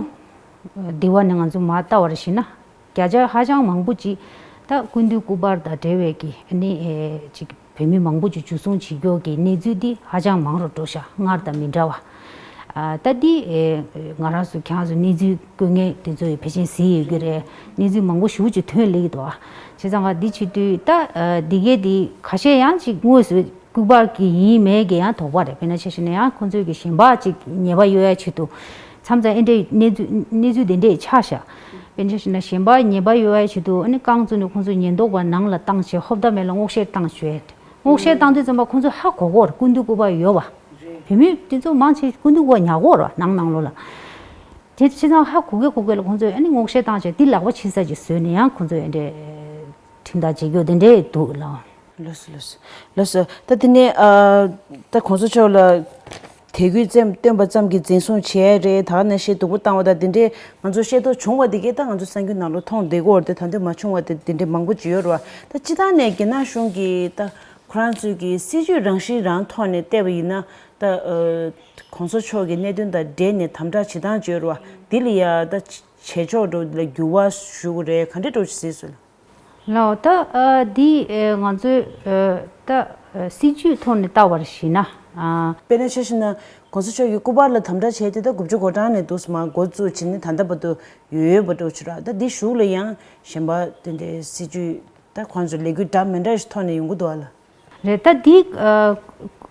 འདི་བ་ནས་ང་ཚོ་མར་ལྟ་བར་བྱས་ན་བརྒྱ་ཆ་ཧ་ཅང་མང་པོ་ཅིག་ད་སྐུ་མདུན་སྐུ་པར་དང་འབྲེལ་བའི་གི་ཨ་ནི་ཨེ་ཅིག་བོད་མི་མང་པོ་ཅིག་འཇུ་བཟུང་བྱེད་རྒྱུ་གི་གནས་ཚུལ་འདི་ཧ་ཅང་མང་རུ་འགྲོ་ཤག་སྔར་དང་མི་འདྲ་བ། ཨ། ད་འདི་ཨེ་ང་རང་ཚོ་ཁྱེད་རང་ཚོ་གནས་ཚུལ་བཀོད་མཁན་དེ་ཚོ་ཡི་ཕལ་ཆེར་གཟིགས་ཡོད་ཀྱི་རེད། གནས་ཚུལ་མང་པོ་ཞེ་པོ་ཅིག་ཐོན་སླེབས་ཀྱི་འདུག་བྱས་ཙང་ང་འདི་བྱེད་དུས་ད་ཨ། འདི་གས་འདི་ཁ་ཤས་ཡང་ཅིག་དངོས་སུ་སྐུ་པར་གྱི་ཡིན་མེད་ཀྱི་ཡང་དོགས་པ་རེད། དཔེར་ན་ཆ་བཞག་ན་ཡང་ཁོང་ཚོས་ཀྱི་གཞན་པ་ཅིག་ཉེས་པ་གཡོག་ཡ་ཆེད་དུ་མཚམས་མཚམས་ཨེ་འདྲའི་གནས་ཚུལ་གནས་ཚུལ་དེ་འདྲས་ཆགས་ཤག་དཔེར་ན་ཆ་བཞག་ན་གཞན་པ་ཉེས་པ་གཡོག་ཡ་ཆེད་དུ་ཨ་ནི་རྐང་བཙུགས་ནས་ཁོང་ཚོ་ཉེན་རྟོག་པ་ནང་ལ་བཏང་བྱས་ཧོབ་ཏ་མེ་ལ་སྔོག་བཤེར་བཏང་བྱས། སྔོག་བཤེར་བཏང་དུས་ཙམ་པ་ཁོང་ཚོས་ཧ་གོ་གོ་ར་སྐུ་མདུན་སྐུ་པར་ཡོད་པ། བོད་མི་དེ་ཚོ་མང་ཆེ་སྐུ་མདུན་སྐུ་པར་ཉར་གོ་ར་ནང་ནང་ལོགས་ལ། དེ་བྱས་ཙང་ཧ་གོ་གེ་གོ་གེ་ལ་ཁོང་ཚོས་ཨ་ནི་སྔོག་བཤེར་བཏང་བྱས་དེ་ལག་པ་ཕྱི་ས་ཅིག་བཟོས་ནས་ཡང་ཁོང་ཚོས་ཨེ་འདྲས་ཁྲིམས་ཐག་བཅད་རྒྱུ་དེ་འདྲས་འདུག་ལ། ལགས་སོ་ལགས་སོ་ལགས་སོ། ད་དེ་ནས་ཨ། ད་གོང་ས་མཆོག་ལ་ དད་གུས་ཙམ་བཏོན་པ་ཙམ་གྱིས་འཛིན་བཟུང་བྱས་རེད། ད་ག་ནང་བཞིན་སྡུག་པོ་བཏང་བ་དང་དེ་འདྲའི་ང་ཚོ་ཤེས་རྟོགས་བྱུང་བ་དེ་གས་ད་ང་ཚོ་གསར་འགྱུར་ནང་ལོགས་མཐོང་བསྡད་ཀྱི་ཡོད་རེད་དེ། ད་དུང་མ་བྱུང་བ་དེ་དེ་འདྲའི་མང་པོ་ཅིག་ཡོད་རེད་བ། ད་སྤྱིར་བཏང་ནས་རྒྱ་ནག་གཞུང་གིས་ད་ཁོ་རང་ཚོའི་གི་སྲིད་ཇུས་རང་བཞིན་རང་ཐོག་ནས་བལྟས་པ་ཡིན་ན་ད་ཨ་གོང་ས་མཆོག་གི་གནད་དོན་དང་འབྲེལ་ནས་དམ་དྲག་བྱེད་སྟངས་ཅིག་ཡོད་རེད་བ། དེ་ལ་ཡ་ད་བྱེད་ཕྱོགས་འདྲ་ལ་འགྱུར་བ་ཞུ་གི་རེད། ག་འདྲ་འདྲ་ཅིག་གཟིགས་སོང་། ལགས། ད་ཨ་འདི་ཨ་ང་ཚོས་ཨ་ད་ཨ་སྲིད་ཇུས་ཐོག་ནས་བལྟ་བར་གཞིགས་ན། ཨ་དཔེར་ན་ཆ་བཞག་ན་གོང་ས་མཆོག་གི་སྐུ་པར་ལ་དམ་དྲག་བྱས་ཏེ་ད་དགུ་བཅུ་གོ་གྲངས་ནས་འདུག་སེ་མར་འགོ་བཙུགས་བྱས་ནས་ད་ལྟ་བར་དུ་ཡོད་ཡོད་པ་འདྲ་ཅིག་རེད། ད་འདི་གཞུག་ལ་ཡང་གཞན་པ་དེ་འདྲའི་སྲིད་ཇུས་ད་ཁོང་ཚོས་ལས་འགུལ་འདྲ་མི་འདྲ་ཞིག་ཐོག་ནས་ཡོང་གི་འདུག་ཨ་ལ། རེད། ད་འདི་ཨ་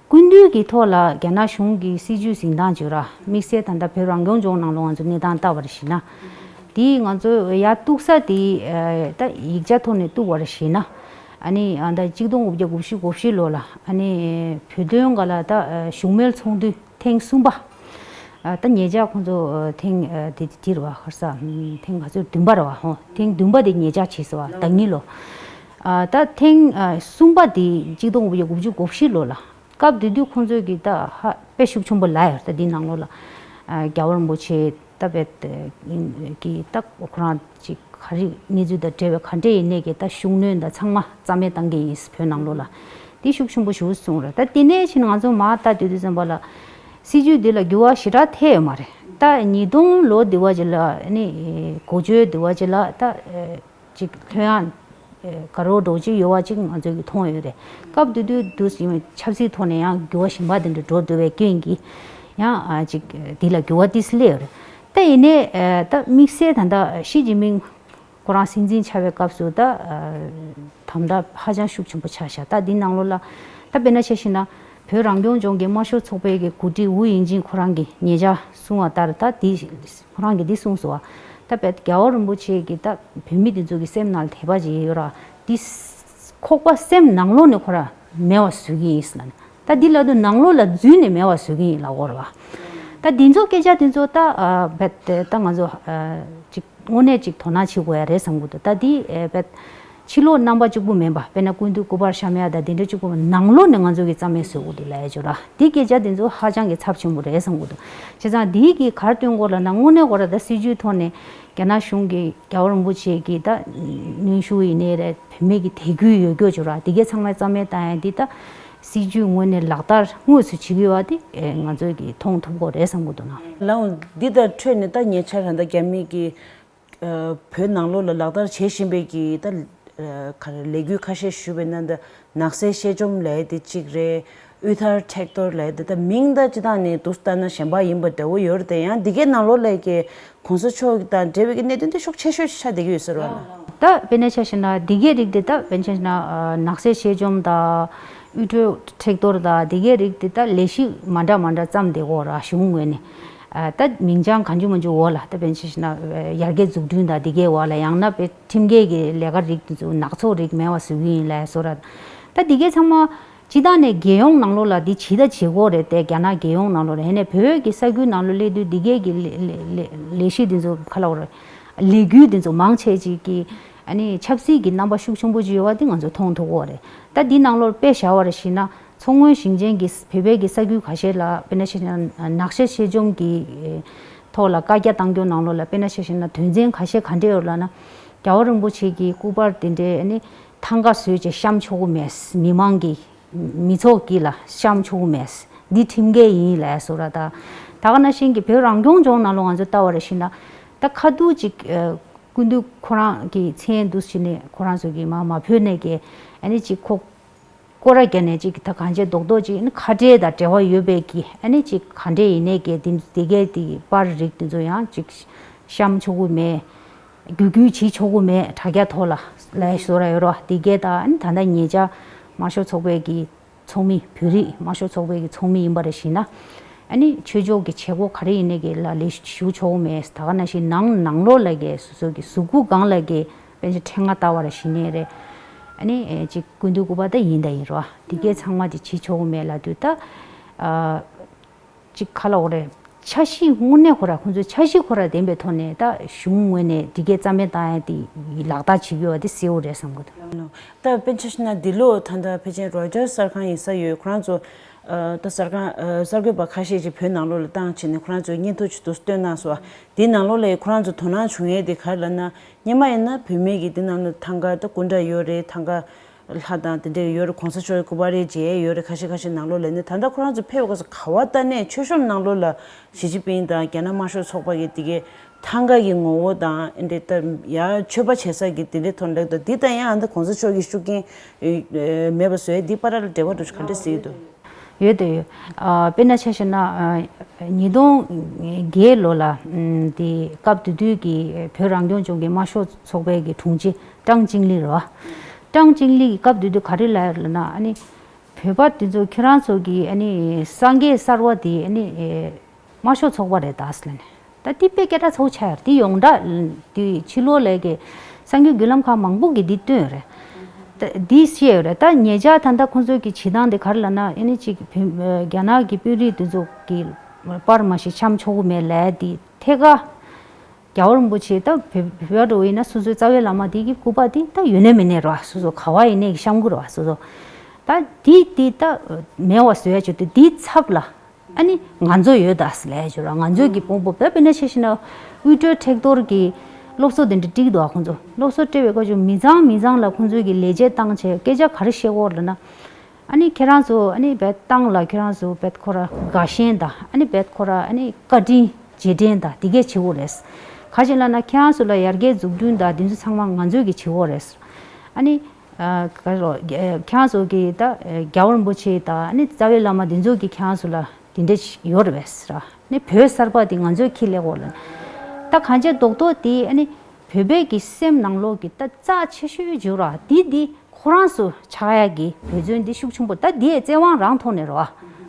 སྐུ་མདུན་གྱི་ཐོག་ལ་རྒྱ་ནག་གཞུང་གི་སྲིད་ཇུས་འཛིན་སྟངས་བརྗོད་ར་དམིགས་བསལ་ད་ལྟ་བོད་རང་སྐྱོང་ལྗོངས་ནང་ལོགས་ང་ཚོ་གནས་སྟངས་བལྟ་བར་གཞིགས་ན། འདི་ང་ཚོ་ཡར་གཏུགས་ས་དེ་ཨ་ད་ཡིག་ཆ་ཐོག་ནས་གཏུགས་པར་གཞིགས་ན། ཨ་ནི་ཨ་ད་གཅིག་སྟོང་དགུ་བརྒྱ་དགུ་བཅུ་གོ་བཞི་ལོ་ལ་ཨ་ནི་བོད་དོན་སྒང་ལ་ད་ཨ་བཞུགས་མོལ་ཚོགས་འདུ་ཐེངས་གསུམ་པ། ཨ་ད་ཉེ་ཆར་ཁོང་ཚོ་ཨ་ཐེངས་ཨ་དེ་དེ་རེད་བ། ཧར་ས་ཨམ་ཐེངས་ག་ཚོད་བདུན་པ་རེད་བ། ཧོ་ཐེངས་བདུན་པ་དེ་ཉེ་ཆར་བྱས་སོང་བ། ཟླ་གཉིས་ལོ། ཨ་ད་ཐེངས་ཨ་གསུམ་པ་དེ་གཅིག་སྟོང་དགུ་བརྒྱ་དགུ་བཅུ་གོ་བཞི་ལོ་ལ། སྐབས་དེ་དུས་ཁོང་ཚོས་ཀྱི་ད་ཧ་དཔེ་ཤུགས་ཆེན་པོ་ལབ་ཡོད་རེད། ད་འདི་ནང་ལོགས་ལ་ཨ་རྒྱལ་བ་རིན་པོ་ཆེ་ད་དཔེ་ཀྱི་ད་ཁོ་རང་ཅིག་ག་རེ་གནས་ཚུལ་དང་འབྲེལ་བའི་ག་འདྲས་ཡིན་ནའི་གི་ད་ཤུགས་སྣོན་དང་ཚང་མ་རྩ་མེད་བཏང་གི་ཡིན། བོད་ནང་ལོགས་ལ་འདི་ཤུགས་ཆེན་པོ་ཞེ་པོ་གསུངས་རེད། ད་དེ་ནས་ཕྱིན་ང་ཚོ་མར་ལྟ་དུས་དུས་ཙམ་པ་ལ་སྲིད་ཇུས་འདི་ལ་འགྱུར་བ་ཞེ་དྲག་ཐེབས་ཡོད་མ་རེད། ད་ཉིས་སྟོང་ལོ་འདི་བ་ཅིག་ལ་ནི་གོ་ཆོད་འདི་བ་ཅིག་ལ་ད་ཅིག་ལྷོད་ཡངས་དགའ་རབ་འདྲ་ཅིག་ཡོད་པ་ཅིག་ང་ཚོས་ཀྱི་མཐོང་ཡོད་རེད། སྐབས་དེ་དུས་དུས་ཡིན་ཆབ་སྲིད་ཐོག་ནས་ཡང་འགྱུར་བ་གཞན་པ་དེ་འདྲ་འགྲོ་འདུག་པའི་རྐྱེན་གྱིས་ཡང་ཅིག་འདི་ལ་འགྱུར་བ་ཏིས་སླེབས་ཡོད་རེད། ད་ཡིན་ནའི་ད་དམིགས་བསལ་ད་ལྟ་ཞི་ཅིན་ཕིང་ཁོ་རང་སྲིད་འཛིན་ཆགས་པའི་སྐབས་སུ་ད་དམ་དྲག་ཧ་ཅང་ཤུགས་ཆེན་པོ་ཆགས་ཤག་ད་འདི་ནང་ལོགས་ལ་ད་དཔེར་ན་ཆ་བཞག་ན་བོད་རང་སྐྱོང་ལྗོངས་ཀྱི་དམར་ཤོག་ཚོགས་པའི་གི་འགོ་ཁྲིད་ཝུ་ཡིན་ཅིན་ཁོ་རང་གིས་ཉེ་ཆར་གསུངས་པ་ལྟར་ད་འདི་ཁོ་རང་གིས་འདི་གསུངས་སོང་བ། ད་དཔེ་རྒྱལ་བ་རིན་པོ་ཆེ་གིས་ད་བོད་མི་འདི་ཚོ་གི་སེམས་ནང་ལ་དད་པ་ཅིག་ཡོད་ར་འདི་ཁོག་པ་སེམས་ནང་ལོགས་ནས་ཁོ་ར་མེད་པ་བཟོ་གི་ཡིན་ཟེར་ལབ་ནས། ད་འདི་ལབ་དུས་ནང་ལོགས་ལ་འཛུལ་ནས་མེད་པ་བཟོ་གི་ཡིན་ལབ་དགོས་རེད་བ། ད་འདི་ཚོ་སྐད་ཆ་འདི་ཚོ་ད་ཨ་བེད་ད་ང་ཚོ་ཨ་ཅིག་དངོས་གནས་ཅིག་དོ་སྣང་བྱེད་དགོས་ཡ་རེད་བསམ་གྱི་འདུག་ད་འདི་ཨ་བེད་ཕྱི་ལོགས་རྣམ་པ་གཅིག་པུ་མིན་པ་དཔེར་ན་སྐུ་མདུན་སྐུ་པར་བཤམས་ཡ་ད་འདི་འདྲ་གཅིག་པུ་མིན་ནང་ལོགས་ནས་ང་ཚོ་གི་རྩ་མེད་བཟོ་དགོས་འདུག་ལབ་ཡ་ཅིག་ར། འདི་སྐད་ཆ་འདི་ཚོ་ཧ་ཅང་གི་ཚབས་ཆེན་པོ་རེད་བསམ་གྱི་འདུག་བྱས་ཙང་འདི་གི་ག་རེ་སྟོན་དགོས་ལབ་ན་དངོས་གནས་ཁོ་ར་ད་སྲིད་ཇུས་ཐོག་ནས་རྒྱ་ནག་གཞུང་གི་རྒྱལ་བ་རིན་པོ་ཆེ་གི་ད་གནོན་ཤུགས་ཡིན་ནའི་རེད། བོད་མི་གི་དད་གུས་ཡོད་རྒྱུ་ཅིག་ར་འདི་གའི་ཚང་མའི་རྩ་མེད་བཏང་ཡ་འདི་ད་སྲིད་ཇུས་དངོས་གནས་ལག་བསྟར་དངོས་སུ་བྱེད་ཀྱི་ཡོད་པ་དེ་ཨེ་ང་ཚོས་ཀྱིས་མཐོང་ཐུབ་ཀྱི་ཡོད་རེད་བསམ་གྱི་འདུག་ན། ལའང་འདི་དང་འཕྲོས་ནས་ད་ཉེ་ཆར་ད་ལྟ་རྒྱ་མི་གིས་ཨ་བོད་ནང་ལོགས་ལ་ལག་བསྟར་བྱེད་བཞིན་པའི་གི་ད་ཨ་ག་རེ་ལས་འགུལ་ཁ་ཤས་ཞུས་པའི་ནང་ད་ནགས་ཚལ་ཤེལ་བཅོམ་ལབ་ཡ་དེ་གཅིག་རེད། དབུལ་ཐར་མཁྲེགས་གཏོར་ལབ་ཡ་དེ་ད་མིང་ད་སྤྱིར་བཏང་ནས་འདུག་ལྟ་ན་གཞན་པ་ཡིན་པ་འདྲ་བོ་ཡོད་རེད་དེ། ཡང་འདི་གའི་ནང་ལོགས་ལ་གི་གོང་ས་མཆོག་དང་འབྲེལ་བའི་གནད་དོན་དེ་ཤུགས་ཆེ་ཤོས་ཆགས་བསྡད་ཀྱི་ཡོད་ཟེར་བ་ལ། ད་དཔེར་ན་ཆ་བཞག་ན་འདི་གའི་རིགས་དེ་ད་དཔེར་ན་ཆ་བཞག་ན་ཨ་ནགས་ཚལ་ཤེལ་བཅོམ་དང་དབུལ་སྒྲོལ་མཁྲེགས་གཏོར་དང་འདི་གའི་རིགས་དེ་ད་ལས་གཞི་མ་འདྲ་མ་འདྲ་བརྩམས་བསྡད་ཀྱི་ཡོད་རེད་གཞུང་ངོས་ནས། ཨ་ད་མིང་བྱང་གང་བྱུང་མང་བྱུང་འོག་ལ་ད་དཔེར་ན་ཆ་བཞག་ན་ཨ་ཡར་རྒྱས་འཛུགས་སྐྲུན་དང་འདི་གའི་འོག་ལ་ཡང་ན་དཔེ་ཁྲིམས་འགལ་གྱི་ལས་ཀ་རིགས་དེ་ཚོ་ནག་ཚོགས་རིགས་མེད་པ་བཟོ་གི་ཡིན་ལབ་བཟོ་ར། ད་འདི་གའི་ཚང་མ་སྤྱིར་བཏང་ནས་རྒྱལ་ཡོངས་ནང་ལོགས་ལ་འདི་ཇི་ལྟར་བྱེད་དགོས་རེད་དེ། རྒྱ་ནག་རྒྱལ་ཡོངས་ནང་ལོགས་ལ་ཡིན་ནའི་བོད་ཀྱི་ས་ཁུལ་ནང་ལོགས་སླེབས་དུས་འདི་གའི་གི་ལས་ལས་ལས་ལས་གཞི་འདི་ཚོ་ག་ལབ་དགོས་རེད། ལས་འགུལ་འདི་ཚོ་མང་ཆེ་ཅིག་གི་ཨ་ནི་ཆབ་སྲིད་ཀྱི་རྣམ་པ་ཤུགས་ཆེན་པོ་ཅིག་ཡོད་པ་འདི་ང་ཚོ་མཐོང་ཐུབ་ཀྱི་ཡོད་རེད། ད་འདི་ནང་ལོགས་དཔེ་བཞག་པར་གཞིགས་ན་མཚོ་སྔོན་ཞིང་ཆེན་གྱི་བོད་པའི་གི་ས་ཁུལ་ཁ་ཤས་ལ་དཔེར་ན་ཆ་བཞག་ན་ནགས་ཚལ་ཤེལ་བཅོམ་གྱི་ཐོག་ལ་བཀའ་རྒྱ་བཏང་རྒྱུ་ནང་ལོགས་ལ་དཔེར་ན་ཆ་བཞག་ན་དོན་ཚན་ཁ་ཤས་ག་འདྲས་ཡོད་ལབ་ན། རྒྱལ་བ་རིན་པོ་ཆེ་གི་སྐུ་པར་དེ་འདྲའི་ཨ་ནི་ཐང་ག་བཟོས་བྱས་བཤམས་ཆོག་གི་མེད། མི་མང་གི་མི་ཚོགས་ཀྱི་ལ་བཤམས་ཆོག་གི་མེད། འདི་ཁྲིམས་འགལ་ཡིན་ལབ་བཟོ་ར། ད་ད་ག་ནང་བཞིན་གྱི་བོད་རང་སྐྱོང་ལྗོངས་ནང་ལོགས་ང་ཚོ་ལྟ་བར་ཞིག་ན་ད་ཁ་ཐུག་ཅིག་ཨ་སྐུ་མདུན་ཁོ་རང་གི་མཚན་འདུག་ཕྱིན་ནས་ཁོ་རང་ཚོ་གི་མ་མ་བོས་ནས་ཀྱི་ཨ་ནི་ཅིག་ཁོ་སྐོར་ར་བརྒྱབ་ནས་ཅིག་ད་གང་བྱས་རྡོག་རྡོག་ཅིག་ནི་ཁ་བྲལ་དང་འབྲེལ་བ་ཡོད་པའི་གི་ཨ་ནི་ཅིག་ག་འདྲས་ཡིན་ནའི་གི་དེ་དེ་གའི་དེ་པར་རིགས་དེ་ཚོ་ཡང་ཅིག་བཤམས་ཆོག་གི་མེད། བརྒྱུད་སྐུལ་བྱེད་ཆོག་གི་མེད། དྲ་རྒྱ་ཐོག་ལ་ལབ་བཟོ་ར་ཡོད་རོ། དེ་གའི་ད་ཨ་ནི་ད་ལྟ་ཉེ་ཆར་དམར་ཤོག་ཚོགས་པའི་གི་ཚོགས་མི་བོད་རིགས་དམར་ཤོག་ཚོགས་པའི་གི་ཚོགས་མི་ཡིན་པ་རེ་ཞིག་ན་ཨ་ནི་ཆོས་ཕྱོགས་ཀྱི་བྱེད་སྒོ་ག་རེ་ཡིན་ནའི་གི་ལ་ལས་ཞུ་ཆོག་གི་མེད། ད་ག་ནང་བཞིན་ནང་ནང་ལོགས་ལ་གི་སོ་སོ་གི་གཟུགས་པོ་སྒང་ལ་གི་དཔེ་ཆ་ཕྲེང་བ་ལྟ་བ་ར་ཞིག་ནས་རེད། ཨ་ནི་ཨེ་ཅིག་སྐུ་མདུན་སྐུ་པར་ད་ཡིན་ད་ཡིན་རོ། དེ་གའི་ཚང་མ་དེ་བྱེད་ཆོག་གི་མེད་ལབ་དུས་ད་ཨ་ཅིག་ག་ལབ་དགོས་རེད། འཆར་གཞི་དངོས་གནས་ཁོ་ར་ཁོང་ཚོའི་འཆར་གཞི་ཁོ་ར་ལྡན་པའི་ཐོག་ནས་ད་གཞུང་ངོས་ནས་དེ་གའི་རྩ་མེད་བཏང་ཡ་དེ་ལག་བསྟར་བྱེད་ཀྱི་ཡོད་པ་དེ་གསལ་བོ་རེད་བསམ་གི་འདུག་ད་དཔེར་ན་ཆ་བཞག་ན་འདི་ལོ་ད་ལྟ་ཕལ་ཆེར་རོའི་ཊར་གསར་ཁང་ཡིན་ས་ཡོད། ཁོ་རང་ཚོ་ ཨ་ད་གསར་ཁང་ཨ་གསར་འགོད་པ་ཁ་ཤས་ཅིག་བོད་ནང་ལོགས་ལ་བཏང་བྱས་ནས་ཁོ་རང་ཚོའི་བརྙན་ཐུང་ཅིག་ཏུ་བཏོན་གནང་སོང་བ། དེའི་ནང་ལོགས་ལ་ཁོ་རང་ཚོ་དོ་སྣང་བྱུང་ཡས་དེ་ག་རེ་ལབ་ན། སྔོན་མ་ཡིན་ན་བོད་མི་གི་འདི་ནང་ལ་ཐང་ག་ད་སྐུ་འདྲ་ཡོད་རེད། ཐང་ག་ལྷ་དང་དེ་འདྲ་ཡོད་རེད། གོང་ས་མཆོག་གི་སྐུ་པར་རེ་མཇལ་ཡས་ཡོད་རེད། ཁ་ཤས་ཁ་ཤས་ནང་ལོགས་ལ་ནི་ད་ལྟ་ཁོ་རང་ཚོ་ཕེབས་པའི་སྐབས་སུ་ག་བ་ལྟ་ནས་མཆོད་གཤོམ་ནང་ལོགས་ལ་ཞི་ཅིན་ཕིང་དང་རྒྱ་ནག་དམར་ཤོག་ཚོགས་པ་གི་དེ་གའི་ཐང་ག་གི་ངོ་བོ་དང་ཨེ་འདྲ་ད་ཡ་མཆོད་པ་བྱེད་ས་གི་དེ་འདྲའི་ཐོག་ལ་ད་འདི་དང་ཡང་ཨ་འདི་གོང་ས་མཆོག་གི་ཤུགས་རྐྱེན་ཨེ་མེད་པ་བཟོས་འདི་བར་ལ་འབྲེལ་བ་འདྲ་ག་འདྲ་ཟེར་གྱི་འདུག་ཡོད་དོ་ཡོད། ཨ་དཔེར་ན་ཆ་བཞག་ན་ཨ་ཉིས་སྟོང་བརྒྱད་ལོ་ལ་ཨམ་དེ་སྐབས་དེ་དུས་ཀྱི་བོད་རང་སྐྱོང་ལྗོངས་ཀྱི་དམར་ཤོག་ཚོགས་པའི་གི་དྲུང་ཆེ་ཀྲང་ཅིང་ལི་རེད་བ། ཀྲང་ཅིང་ལི་གི་སྐབས་དེ་དུས་ག་རེ་ལབ་ཡོད་ལབ་ན། ཨ་ནི་བོད་པ་དེ་ཚོ་ཁྱེད་རང་ཚོ་གི་ཨ་ནི་སངས་རྒྱས་གསར་བ་དེ་ཨ་ནི་ཨེ་དམར་ཤོག་ཚོགས་པ་རེད་ད་ཟེར་ནས། ད་འདི་དཔེ་སྐད་གྲགས་ཚ་བོ་ཆགས་ཡོད་རེད། འདི་ཡོངས་གྲགས་འདི་ཕྱི་ལོགས་ལ་གི་གསར་འགྱུར་བརྒྱུད་ལམ་ཁག་མང་པོ་གིས་འདི་བཏོན་ཡོད་རེད། ད་འདི་བཤད་ཡོད་རེད། ད་ཉེ་ཆར་ད་ལྟ་ཁོང་ཚོས་ཀྱི་བྱེད་སྟངས་དེ་ག་རེ་ལབ་ན། ཨ་ནི་ཅིག་བོད་རྒྱ་ནག་གི་དཔོན་རིགས་དེ་ཚོ་གི་པར་མ་ཞིག་འཆམ་ཆོག་གི་མེད་ལབ་ཡས་དེ་ཐད་ཀར་རྒྱལ་བ་རིན་པོ་ཆེ་ད་བོད་བོད་འགྲོ་བ་ཡིན་ན་སོ་སོའི་རྩ་བའི་བླ་མ་དེ་གི་སྐུ་པར་དེ་ད་ཡོད་ནས་མེད་ནས་རེད་བ། སོ་སོ་ག་བ་ཡིན་ནས་གི་བཤམ་གི་རེད་བ། སོ་སོ་ད་དེ་དེ་ད་མེད་པ་བཟོ་ཡ་བྱེད་དུས་དེའི་ཚབ་ལ། ཨ་ནི་ང་ཚོ་ཡོད་ད་ཟེར་ལབ་ཡ་ཅིག་ར། ང་ཚོའི་གི་དཔོན་པོ་བོད་དཔེར་ན་ཆ་བཞག་ན་དབུལ་སྒྲོལ་མཁྲེགས་གཏོར་གྱི་སློབ་གསོ་དེ་འདྲ་སྤྲད་ཀྱི་འདུག་ཨ། ཁོང་ཚོ་སློབ་གསོ་སྤྲད་པའི་སྐབས་ཅིག་མི་ཚང་མི་ཚང་ལ་ཁོང་ཚོའི་གི་ལས་བྱེད་བཏང་བྱས་སྐད་ཆ་ག་རེ་བཤད་ཀྱི་ཡོད་ལབ་ན། ཨ་ནི་ཁྱེད་རང་ཚོ་ཨ་ནི་བེད་བཏང་ལ་ཁྱེད་རང་ཚོ་བེད་ཁོ་ར་དགའ་ཞེན་དང་ཨ་ནི་བེད་ཁོ་ར་ཨ་ནི་བཀའ་དྲིན་རྗེས་དྲན་དང་དེ་གས་བྱེད་དགོས་རེད། ག་ཅི་ལབ་ན་ཁྱེད་རང་ཚོ་ལ་ཡར་རྒྱས་འཛུགས་སྐྲུན་དང་དེ་ཚོ་ཚང་མ་ང་ཚོའི་གི་བྱེད་དགོས་རེད། ཨ་ནི་ཨ་ག་རེ་ཁྱེད་རང་ཚོ་གི་ད་རྒྱལ་བ་རིན་པོ་ཆེ་དང་ཨ་ནི་རྩ་བའི་བླ་མ་དེ་ཚོ་གི་ཁྱེད་རང་ཚོ་ལ་དེ་འདྲ་ཞིག་ཡོད་རེད་པས་ཟེར། ནི་བོད་གསར་པ་དེ་ང་ཚོས་ཁས་ལེན་དགོས་ལ། ད་གང་ཅི་རྡོག་རྡོག་དེ་ཨ་ནི་བོད་པའི་གི་སེམས་ནང་ལོགས་ཀྱི་ད་རྩ་ཆེ་ཤོས་བརྗོད་ར་དེ་དེ་ཁོ་རང་ཚོ་ཆགས་ཡ་གི་འབད་བརྩོན་དེ་ཤུགས་ཆེན་པོ། ད་དེ་བཙན་དབང་རང་ཐོག་ནས་རེད་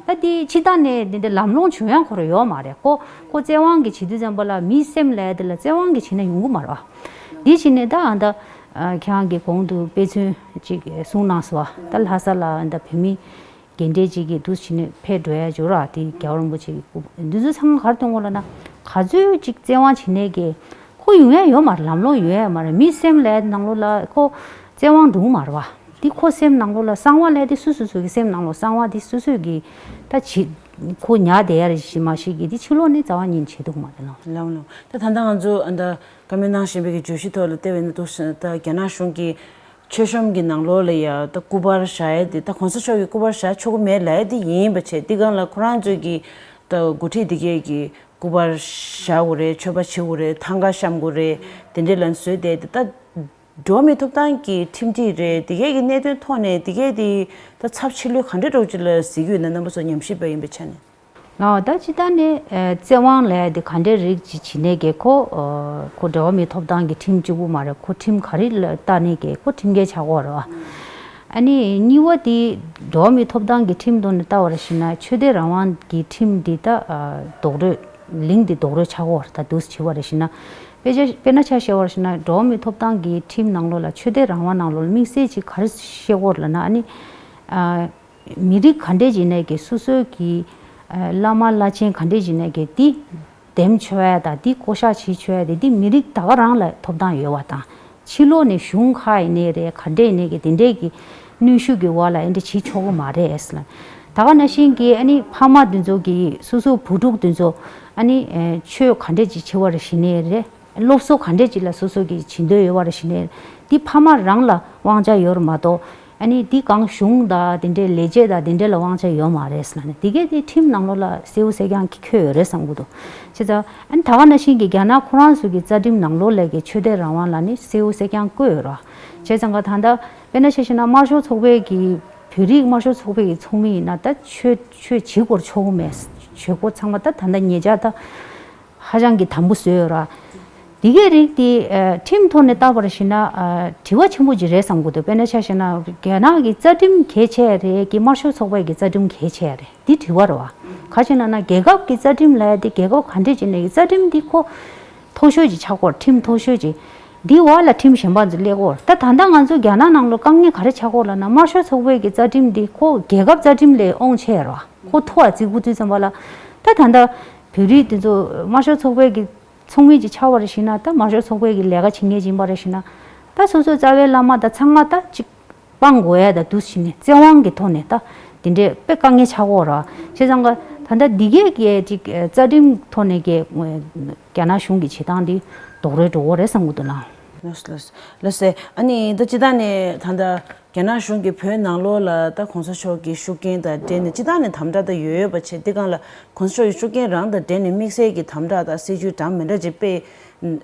བ། ད་དེ་ཕྱི་ཐག་ནས་དེ་འདྲ་ལམ་ལྷོང་བྱུང་ཡ་ཁོ་རང་ཡོད་མ་རེད། ཁོ་ཁོ་བཙན་དབང་གི་བྱེད་དུས་ཙམ་པ་ལ་མིའི་སེམས་ལ་དེ་ལ་བཙན་དབང་གི་བྱེད་ན་ཡོང་གི་མ་རེད་བ། དེ་བྱས་ནས་ད་ཨ་ད་ཁྱེད་རང་གི་གོང་དུ་དཔེ་མཚོན་ཅིག་གསུངས་གནང་སོང་བ། ད་ལྷ་ས་ལ་ཨ་ད་བོད་མི་རྒན་གྲས་ཅིག་གིས་འདུག་བྱས་ནས་ཕེབས་འགྲོ་ཡ་འཇོག་ར། དེ་རྒྱལ་བ་རིན་པོ་ཆེ་གི་སྐུ་འདི་ཚོ་ཚང་མ་ག་རེ་སྟོན་དགོས་ལབ་ན། ག་ཚོད་ཅིག་བཙན་དབང་བྱེད་ནས་གི་ཁོ་ཡོང་ཡ་ཡོད་མ་རེད། ལམ་ལྷོང་ཡོང་ཡ་མ་རེད། མི་སེམས་ལ་ནང་ལོགས་ལ་ཁོ་བཙན་དབང་འགྲོ་གི་མ་རེད་བ། འདི་ཁོ་སེམས་ནང་ལོགས་ལ་གསང་བ་ལས་དེ་སོ་སོ་སོ་གི་སེམས་ནང་ལོགས་གསང་བ་དེ་སོ་སོས་གི་ད་བྱེད་ཁོ་ཉར་བསྡད་ཡ་རེད་ཞིག་མ་ཤེས་གི་དེ་ཕྱི་ལོགས་ནས་རྩ་བ་ཉིད་བྱེད་ཐུབ་མ་རེད་ལོ། ལམ་ལྷོང་ད་ད་ལྟ་ང་ཚོ་ཨ་ད་བཀའ་མོལ་གནང་བཞིན་པའི་གི་བརྗོད་གཞི་ཐོག་ལ་བལྟས་པ་ཡིན་ན་འདུག་ད་རྒྱ་ནག་གཞུང་གི་མཆོད་གཤོམ་གྱི་ནང་ལོགས་ལ་ཡ་ད་སྐུ་པར་བཞག་ཡ་དེ་ད་གོང་ས་མཆོག་གི་སྐུ་པར་བཞག་ཆོག་གི་མེད་ལབ་ཡ་དེ་ཡིན་པ་བྱས། དེ་སྒང་ལ་ཁོ་རང་ཚོས་ཀྱི་ད་འགོ་ཁྲིད་དེ་གས་ཀྱི་སྐུ་པར་བཞག་དགོས་རེད། མཆོད་པ་བྱེད་དགོས་རེད། ཐང་ག་བཤམ་དགོས་རེད། དེ་འདྲས་ལ་བཟོས་ཏེ་ད་འགྲོ་བ་མིའི་ཐོབ་ཐང་གི་ཁྲིམས་སྒྲིག་རེད། དེ་གས་ཀྱི་གནད་དོན་ཐོག་ནས་དེ་གས་དེ་ད་ཚབས་ཆེ་ལོས་ག་འདྲས་འགྲོ་ཅི་ལ་གཟིགས་ཀྱི་ཡོད་ན། རྣམ་པ་ཚོ་ཉམས་ཞིབ་པ་ཡིན་པའི་ཆ་ནས། ལའོ། ད་སྤྱིར་བཏང་ནས་ཨ་བཙན་དབང་ལབ་ཡ་དེ་ག་འདྲའི་རིགས་ཅིག་བྱེད་ནས་གི་ཁོ་ཨ་ཁོ་འགྲོ་བ་མིའི་ཐོབ་ཐང་གི་ཁྲིམས་གཅིག་པུ་མ་རེད། ཁོ་ཁྲིམས་ག་རེ་ལ་བལྟས་ནས་གི་ཁོ་ཁྲིམས་འགལ་ཆགས་ཀྱི་ཡོད་རེད་བ། ཨ་ནི་གཉིས་པ་དེ་འགྲོ་བ་མིའི་ཐོབ་ཐང་གི་ཁྲིམས་ཐོག་ནས་བལྟ་བ་རེད་ཞེ་ན་ཆོས་དད་རང་དབང་གི་ཁྲིམས་འདི་ད་ཨ་རྡོག་རོལ་ལིང་འདི་རྡོག་རོལ་ཆགས་ཀྱི་ཡོད་རེད། ད་འདུག་སེ་བྱས་པ་རེད་ཞེ་ན། དཔེ་ཆ་དཔེར་ན་ཆ་བཞག་པ་རེད་ཞེ་ན་འགྲོ་བ་མིའི་ཐོབ་ཐང་གི་ཁྲིམས་ནང་ལོགས་ལ་ཆོས་དད་རང་དབང་ནང་ལོགས་ལ་དམིགས་བསལ་ཅིག་ག་རེ་བཤད་ཀྱི་ཡོད་རེད་ལབ་ན། ཨ་ནི་ཨ། མི་རིགས་ག་འདྲས་ཅིག་ནས་ཀྱི་སོ་སོའི་གི་ཨ་བླ་མ་བླ་ཆེན་ག་འདྲས་ཅིག་ནས་ཀྱི་འདི་འདེམས་ཆོག་ཡ་དང་འདི་བསྐོ་བཞག་བྱེད་ཆོག་ཡ་དེ་འདི་མི་རིགས་ད་ག་རང་ལ་ཐོབ་ཐང་ཡོད་པ་དང་། ཕྱི་ལོགས་ནས་གཞུང་ཁག་ཡིན་ནའི་རེད། ག་འདྲས་ཡིན་ནའི་ཀྱི་དེ་འདྲས་ཀྱི་གནོན་ཤུགས་ཀྱི་འོག་ལ་ཨེ་འདྲས་བྱེད་ཆོག་གི་མ་རེད་ཟེར་ལ། ད་ག་ནང་བཞིན་གྱི་ཨ་ནི་ཕ་མ་དེ་ཚོ་གི་སོ་སོའི་བུ་ཕྲུག་དེ་ཚོ་ཨ་ནི་ཨེ་ཆོས་ག་འདྲས་ཅིག་བྱེད་པ་རེད་ཞེ་ནའི་རེད། སློབ་གསོ་ག་འདྲས་ཅིག་ལ་སོ་སོ་གི་བྱེད་འདོད་ཡོད་པ་རེད་ཞེ་ནའི། འདི་ཕ་མ་རང་ལ་དབང་ཆ་ཡོད་རེད་མ་གཏོགས། ཨ་ནི་འདི་གང་གཞུང་དང་དེ་འདྲའི་ལས་བྱེད་དང་དེ་འདྲས་ལ་དབང་ཆ་ཡོད་མ་རེད་ཟེར་ན་ནི། འདི་གས་དེ་ཁྲིམས་ནང་ལོགས་ལ་གསལ་བོ་གསལ་རྐྱང་འཁོད་ཡོད་རེད་བསམ་གྱི་འདུག་བྱས་ཙང་ཨ་ནི་ད་ག་ནང་བཞིན་གྱི་རྒྱ་ནག་ཁོ་རང་ཚོ་གི་རྩ་ཁྲིམས་ནང་ལོགས་ལ་གི་ཆོས་དད་རང་དབང་ལ་ནི་གསལ་བོ་གསལ་རྐྱང་བཀོད་ཡོད་རེད། བྱས་ཙང་ག་ད་ལྟ་དཔེར་ན་ཆ་བཞག་ན་དམར་ཤོག་ཚོགས་པའི་གི་བོད་རིགས་དམར་ཤོག་ཚོགས་པའི་གི་ཚོགས་མི་ཡིན་ན་ད་ཆོས་ཆོས་བྱེད་དགོས་ཆོག་གི་མེད། བྱེད་དགོས་ཚང་མ་ད་ད་ལྟ་ཉེ་ཆར་ད། ཧ་ཅང་གི་དམ་པོ་བཟོས་ཡོད་ར། འདི་གའི་རིགས་དེ་ཨ་ཁྲིམས་ཐོག་ནས་བལྟ་བར་ཞིག་ན་ཨ་དྲི་བ་ཆེན་པོ་ཅིག་རེད་བསམ་གྱི་འདུག་དཔེར་ན་ཆ་བཞག་ན་རྒྱ་ནག་གི་རྩ་ཁྲིམས་གལ་ཆེ་རེད་ཀྱི་དམར་ཤོག་ཚོགས་པའི་གི་རྩ་ཁྲིམས་གལ་ཆེ་རེད། འདི་དྲི་བ་རེད་བ། ག་ཅི་ན་ན་རྒྱལ་ཁབ་ཀྱི་རྩ་ཁྲིམས་ལབ་ཡ་དེ་རྒྱལ་ཁབ་ག་འདྲས་ཅིག་ནས་ཀྱི་རྩ་ཁྲིམས་འདི་ཁོ་མཐོ་ཤོས་ཅིག་ཆགས་ཀྱི་ཡོད་རེད། ཁྲིམས་མཐོ་ཤོས་ཅིག་འདི་འོག་ལ་ཁྲིམས་གཞན་པ་ཚོ་སླེབས་ཀྱི་ཡོད་རེད། ད་ད་ལྟ་ང་ཚོ་རྒྱ་ནག་ནང་ལོགས་དཀའ་ངལ་ག་རེ་ཆགས་ཀྱི་ཡོད་ལབ་ན་དམར་ཤོག་ཚོགས་པའི་གི་རྩ་ཁྲིམས་འདི་ཁོ་རྒྱལ་ཁབ་རྩ་ཁྲིམས་ལས་དབང་ཆེ་རེད་བ། ཁོ་མཐོ་བ་བརྩི་དགོས་དུས་ཙམ་པ་ལ་ད་ད་ལྟ་བོད་རིགས་དེ་ཚོ་དམར་ཤོག་ཚོགས་པའི་གི་ཚོགས་མི་ཅིག་ཆགས་པ་རེད་ཞེ་ན། ད་དམར་ཤོག་ཚོགས་པའི་གི་ལས་ཀ་བྱེད་མཁན་ཅིག་ཡིན་པ་རེད་ཞེ་ན། ད་སོ་སོའི་རྩ་བའི་བླ་མ་དང་ཚང་མ་ད་ཅིག་ སྤང་དགོས་ཡ་ད་དུ་ཕྱིན་ནས་བཙན་དབང་གི་ཐོག་ནས་ད་དེ་འདྲའི་དཔེ་དཀའ་ངལ་ཆགས་ཀྱི་ཡོད་རེད་བ། བྱས་ཙང་ཀ་ད་ལྟ་འདི་གས་ཀྱི་ཅིག་རྩ་ཁྲིམས་ཐོག་ནས་ཀྱི་རྒྱ་ནག་གཞུང་གི་བྱེད་སྟངས་འདི་རྡོག་རོལ་འགྲོ་གི་རེད་བསམ་གྱི་འདུག་ལགས། ལགས་སོ་ལགས་སོ་ལགས་སོ། ཨ་ནི་ད་སྤྱིར་བཏང་ནས་ད་ལྟ་རྒྱ་ནག་གཞུང་གིས་བོད་ནང་ལོགས་ལ་ད་གོང་ས་མཆོག་གི་ཤུགས་རྐྱེན་དང་འབྲེལ་ནས་སྤྱིར་བཏང་ནས་དམ་དྲག་ད་ཡོད་ཡོད་པ་བྱས། དེ་སྒང་ལ་གོང་ས་མཆོག་གི་ཤུགས་རྐྱེན་རང་དང་འབྲེལ་ནས་དམིགས་བསལ་གྱི་དམ་དྲག་དང་སྲིད་ཇུས་འདྲ་མི་འདྲ་ཅིག་སྤེལ་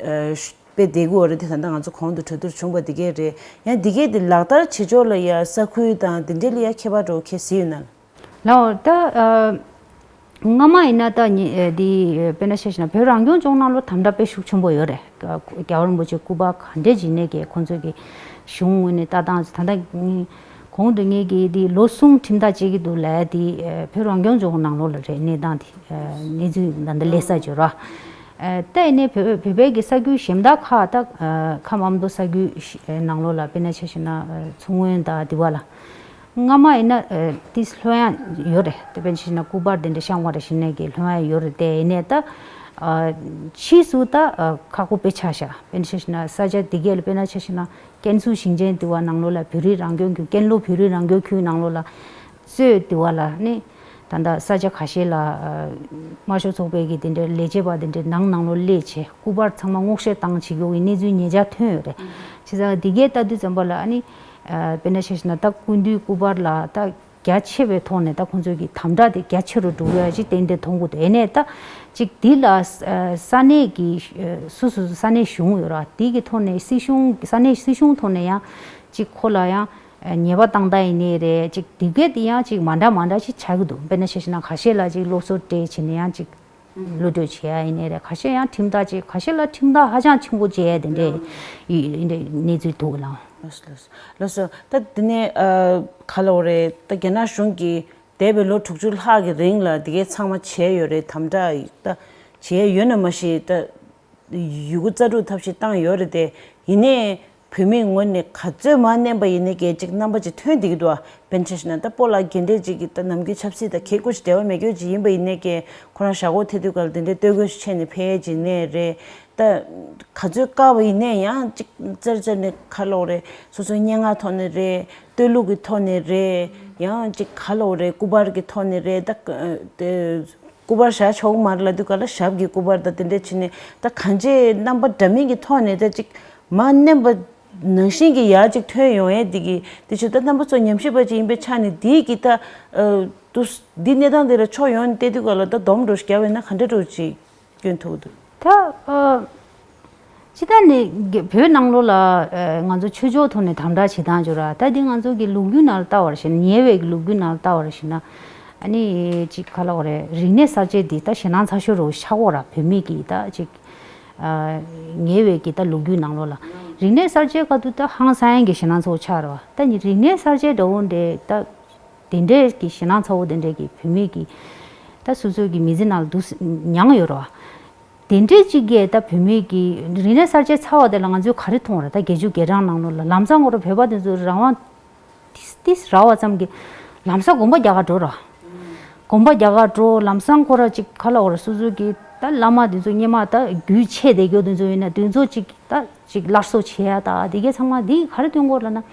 ཨ་སྤེལ་བསྡད་ཀྱི་ཡོད་རེད་དེ། ད་ལྟ་ང་ཚོ་གོང་དུ་གྲོས་བསྡུར་བྱུང་བ་དེ་གས་རེད། ཡང་དེ་གས་དེ་ལག་བསྟར་བྱེད་ཕྱོགས་ལ་ཡ་ས་ཁུལ་དང་དེ་འདྲས་ལ་ཡ་ཁྱད་པར་འདྲ་བོ་ག་རེ་གཟིགས་ཡོད་ན། ལགས་འོ། ད་ཨ་སྔ་མ་ཡིན་ན་ད་ཉི་ཨ་འདི་ཨ་དཔེར་ན་ཆ་བཞག་ན་བོད་རང་སྐྱོང་ལྗོངས་ནང་ལོགས་དམ་དྲག་དཔེ་ཤུགས་ཆེན་པོ་ཡོད་རེད། ཨ་རྒྱལ་བ་རིན་པོ་ཆེ་སྐུ་པར་ག་འདྲས་ཅིག་ནས་ཀྱི་ཁོང་ཚོས་ཀྱི་གཞུང་ངོས་ནས་ལྟ་སྟངས་ད་ལྟ་ངས་གོང་དུ་ངས་ཀྱི་འདི་ལོ་གསུམ་ཁྲིམས་ཐག་བཅད་ཀྱི་འདུག་ལབ་ཡ་འདི་ཨ་བོད་རང་སྐྱོང་ལྗོངས་ནང་ལོགས་ལ་རེད། གནས་སྟངས་དེ་ཨ་གནས་ཚུལ་ད་ལྟ་སླེབས་ཚར་ཡོད་རེད། ཨ་ད་ཡིན་ནའི་བོད་བོད་པའི་གི་ས་ཁུལ་གཞན་དག་ཁག་ད་ཨ་ཁམས་ཨ་མདོ་ས་ཁུལ་ནང་ལོགས་ལ་དཔེར་ན་ཆ་བཞག་ན་ཨ་མཚོ་སྔོན་དང་དེ་བ་ལ། སྔ་མ་ཡིན་ན་ཨ་ཏིས་ལྷོད་ཡངས་ཡོད་རེད། དེ་དཔེར་ན་ཆ་བཞག་ན་སྐུ་པར་དེ་འདྲ་བཤམས་པ་རེ་བཞིན་ནས་ཀྱི་ལྷོད་ཡངས་ཡོད་རེད་དེ། ཡིན་ནའི་ད་ཨ་ཕྱིས་སུ་ད་ཨ་ཁག་པོ་དཔེ་ཆགས་ཤག་དཔེར་ན་ཆ་བཞག་ན་ས་ཆ་དེ་གས་ལ་དཔེར་ན་ཆ་བཞག་ན་ཀན་སུའུ་ཞིང་ཆེན་དེ་བ་ནང་ལོགས་ལ་བོད་རིགས་རང་སྐྱོང་ཁུལ་ཀན་ལྷོ་བོད་རིགས་རང་སྐྱོང་ཁུལ་ནང་ལོགས་ལ་གཙོས་དེ་བ་ལ་ནི་ད་ལྟ་ས་ཆ་ཁ་ཤས་ལ་ཨ་དམར་ཤོག་ཚོགས་པའི་གི་དེ་འདྲའི་ལས་བྱེད་པ་དེ་འདྲའི་ནང་ནང་ལོགས་སླེབས་བྱས་སྐུ་པར་ཚང་མ་སྔོག་བཤེར་བཏང་བྱེད་ཀྱི་ཡོད་པའི་གནས་ཚུལ་ཉེ་ཆར་ཐོན་ཡོད་རེད། བྱས་ཙང་དེ་གས་ལྟ་དུས་ཙམ་པ་ལ་ཨ་ནི། ཨ་དཔེར་ན་ཆ་བཞག་ན་ད་སྐུ་མདུན་སྐུ་པར་ལ་ད་རྒྱ་ཆེ་བའི་ཐོག་ནས་ད་ཁོང་ཚོས་ཀྱི་དམ་དྲག་དེ་རྒྱ་ཆེ་རུ་འགྲོ་གི་ཡོད་ཅིག་ཏན་ཏན་མཐོང་གི་འདུག་ཡིན་ནའི་ད་ཅིག་འདི་ལ་ས་ཨ་ས་གནས་ཀྱི་ཨ་སོ་སོ་ས་གནས་གཞུང་ཡོད་ར། དེ་གི་ཐོག་ནས་སྲིད་གཞུང་ས་གནས་སྲིད་གཞུང་ཐོག་ནས་ཡང་ཅིག་ཁོ་ལ་ཡང་ཨ་ཉེས་པ་བཏང་སྟངས་ཡིན་ནའི་རེད། ཅིག་དེ་གས་དེ་ཡང་ཅིག་མ་འདྲ་མ་འདྲ་ཅིག་ཆགས་ཀྱི་འདུག་དཔེར་ན་ཆ་བཞག་ན་ཁ་ཤས་ལ་ཅིག་སློབ་གསོ་སྤྲད་བྱས་ནས་ཡང་ཅིག་གློད་གྲོལ་བྱེད་ཡ་ཡིན་ནའི་རེད། ཁ་ཤས་ཡང་ཁྲིམས་ཐག་བཅད། ཁ་ཤས་ལ་ཁྲིམས་ཐག་ཧ་ཅང་ཆེན་པོ་བཅད་ཡ་དེ་འདྲའི་ཡི་ཡི་འདྲའི་གནས་ཚུལ་འདུག་ལགས། ལགས་སོ་ལགས་སོ། ད་དེ་ནས་ཨ་ག་ལབ་དགོས་རེད། ད་རྒྱ་ནག་གཞུང་གིས་འདས་པའི་ལོ་དྲུག་ཅུ་ལྷག་གི་རིང་ལ་དེ་གའི་ཚང་མ་བྱས་ཡོད་རེད། དམ་དྲག་ད་བྱས་ཡོད་ན་མ་གཞི་ད་ཡི་གུ་རྩ་དྲུག་ཐབས་ཤེས་བཏང་ཡོད་རེད་དེ། ཡིན་ནའི་བོད་མིའི་ངོས་ནས་ག་ཚོད་མ་མནན་པ་ཡིན་ནའི་གལ་ཅིག་རྣམ་པ་ཅིག་ཐོན་བསྡད་ཀྱི་འདུག་ཨ། དཔེར་ན་ཆ་བཞག་ན་ད་སྤོ་ལགས་དེ་འདྲས་ཅིག་གིས་ད་ནམ་རྒྱུན་ཆབ་སྲིད་དང་གལ་ཀུ་ཅིག་འབྲེལ་བ་མེད་མཁན་ཅིག་ཡིན་པ་ཡིན་ནའི་གལ་ཁོ་རང་ཞྭ་སྒོར་ཐེ་དུས་སྐབས་ལ་དེ་འདྲས་སྟོད་གོས་ཤིག་ཕྱེ་ནས་ཕེབས་ཡས་ཅིག་ཡིན་ནའི་རེད། ད་ག་ཚོད་དཀའ་བ་ཡིན་ནའི་ཡང་ཅིག་བཙིར་བཙིར་ནས་ག་ལབ་དགོས་རེད། སོ་སོའི་སྙན་ངག་ཐོག་ནས་རེད། བསྟོད་གླུ་གི་ཐོག་ནས་རེད། ཡང་ཅིག་ག་ལབ་དགོས་རེད། སྐུ་པར་གི་ཐོག་ནས་རེད། ད་དེ་སྐུ་པར་བཞག་ཆོག་གི་མ་རེད་ལབ་དུས་སྐབས་ལ་ཞབས་ཀྱི་སྐུ་པར་དང་དེ་འདྲས་བྱས་ནས་ད་གང་ཅི་རྣམ་པ་འདྲ་མིན་གྱི་ཐོག་ནས་ད་ཅིག་མ་མནན་པ་ནང་བཞིན་གྱི་ཡར་ཅིག་ཐོན་ཡོང་ཡས་འདི་གི་དེ་ཆོས་ད་རྣམ་པ་ཚོ་ཉམས་ཞིབ་པ་ཅིག་ཡིན་པའི་ཆ་ནས་འདི་གི་ད་ཨ་དུ་འདི་གནས་སྟངས་འདི་ལ་ཕྱོགས་ཡོངས་ནས་བལྟས་དུས་སྐབས་ལ་ད་སྡོམ་འདྲ་ཞིག་བརྒྱབ་པ་ཡིན་ན་ག་འདྲ་འདྲ་ཅིག་སྐྱོན་ཐུབ་འདུག་ད་ཨ་སྤྱིར་བཏང་ནས་བོད་ནང་ལོགས་ལ་ཨ་ང་ཚོ་ཆོས་ཕྱོགས་ཐོག་ནས་དམ་དྲག་བྱེད་སྟངས་ཅིག་ཡོད་ར། ད་འདི་ང་ཚོ་གི་ལོ་རྒྱུས་ནང་ལ་ལྟ་བར་ཞིག་ན་ཉེ་བའི་གི་ལོ་རྒྱུས་ནང་ལ་ལྟ་བར་ཞིག་ན་ཨ་ནི་ཅིག་ག་ལབ་དགོས་རེད། རིག་གནས་གསར་བརྗེ་འདི་ད་ཞེད་སྣང་ཚ་ཤོས་རུ་ཆགས་ཀྱི་ཡོད་ར། བོད་མི་གི་ད་ཅིག་ཨ་ཉེ་བའི་གི་ད་ལོ་རྒྱུས་ནང་ལོགས་ལ་རིག་གནས་གསར་བརྗེ་སྐབས་དུ་ད་ཧང་སང་ཡས་ཀྱི་ཞེད་སྣང་ཚ་བོ་ཆགས་ར་བ། ད་ནི་རིག་གནས་གསར་བརྗེ་འདྲ་བོ་འདྲ་ད་དེ་འདྲས་ཀྱི་ཞེད་སྣང་ཚ་བོ་དེ་འདྲས་ཀྱི་བོད་མི་གི་ད་སོ་སོའི་གི་མི་ཚེ་ནང་ལ་འདུག་མྱངས་ཡོད་ར་བ། དེ་འདྲས་ཅིག་གིས་ད་བོད་མི་གི་རིག་གནས་གསར་བརྗེ་ཚར་བ་དེ་ལ་ང་ཚོས་ག་རེ་མཐོང་ར། ད་བརྒྱད་ཅུ་གྱ་གྲངས་ནང་ལོགས་ལ་ལམ་སང་ཁོ་ར་བོད་པ་དེ་ཚོ་རང་དབང་ཏིས་ཏིས་རག་པ་ཙམ་གྱིས་ལམ་སང་དགོན་པ་རྒྱ་གར་འགྲོ་ར། དགོན་པ་རྒྱ་གར་འགྲོ། ལམ་སང་ཁོ་ར་ཅིག་ག་ལབ་དགོས་ར། སོ་སོ་གི་ད་བླ་མ་དེ་ཚོ་སྔོན་མ་ད་རྒྱུད་ཆད་བསྡད་རྒྱུ་དེ་ཚོ་ཡིན་ན་དེ་ཚོ་ཅིག་ད་ཅིག་སླར་གསོ་བྱེད་ཡ་ད་དེ་གས་ཚང་མ་དེ་ག་རེ་སྟོན་གྱི་ཡོད་ལབ་ན།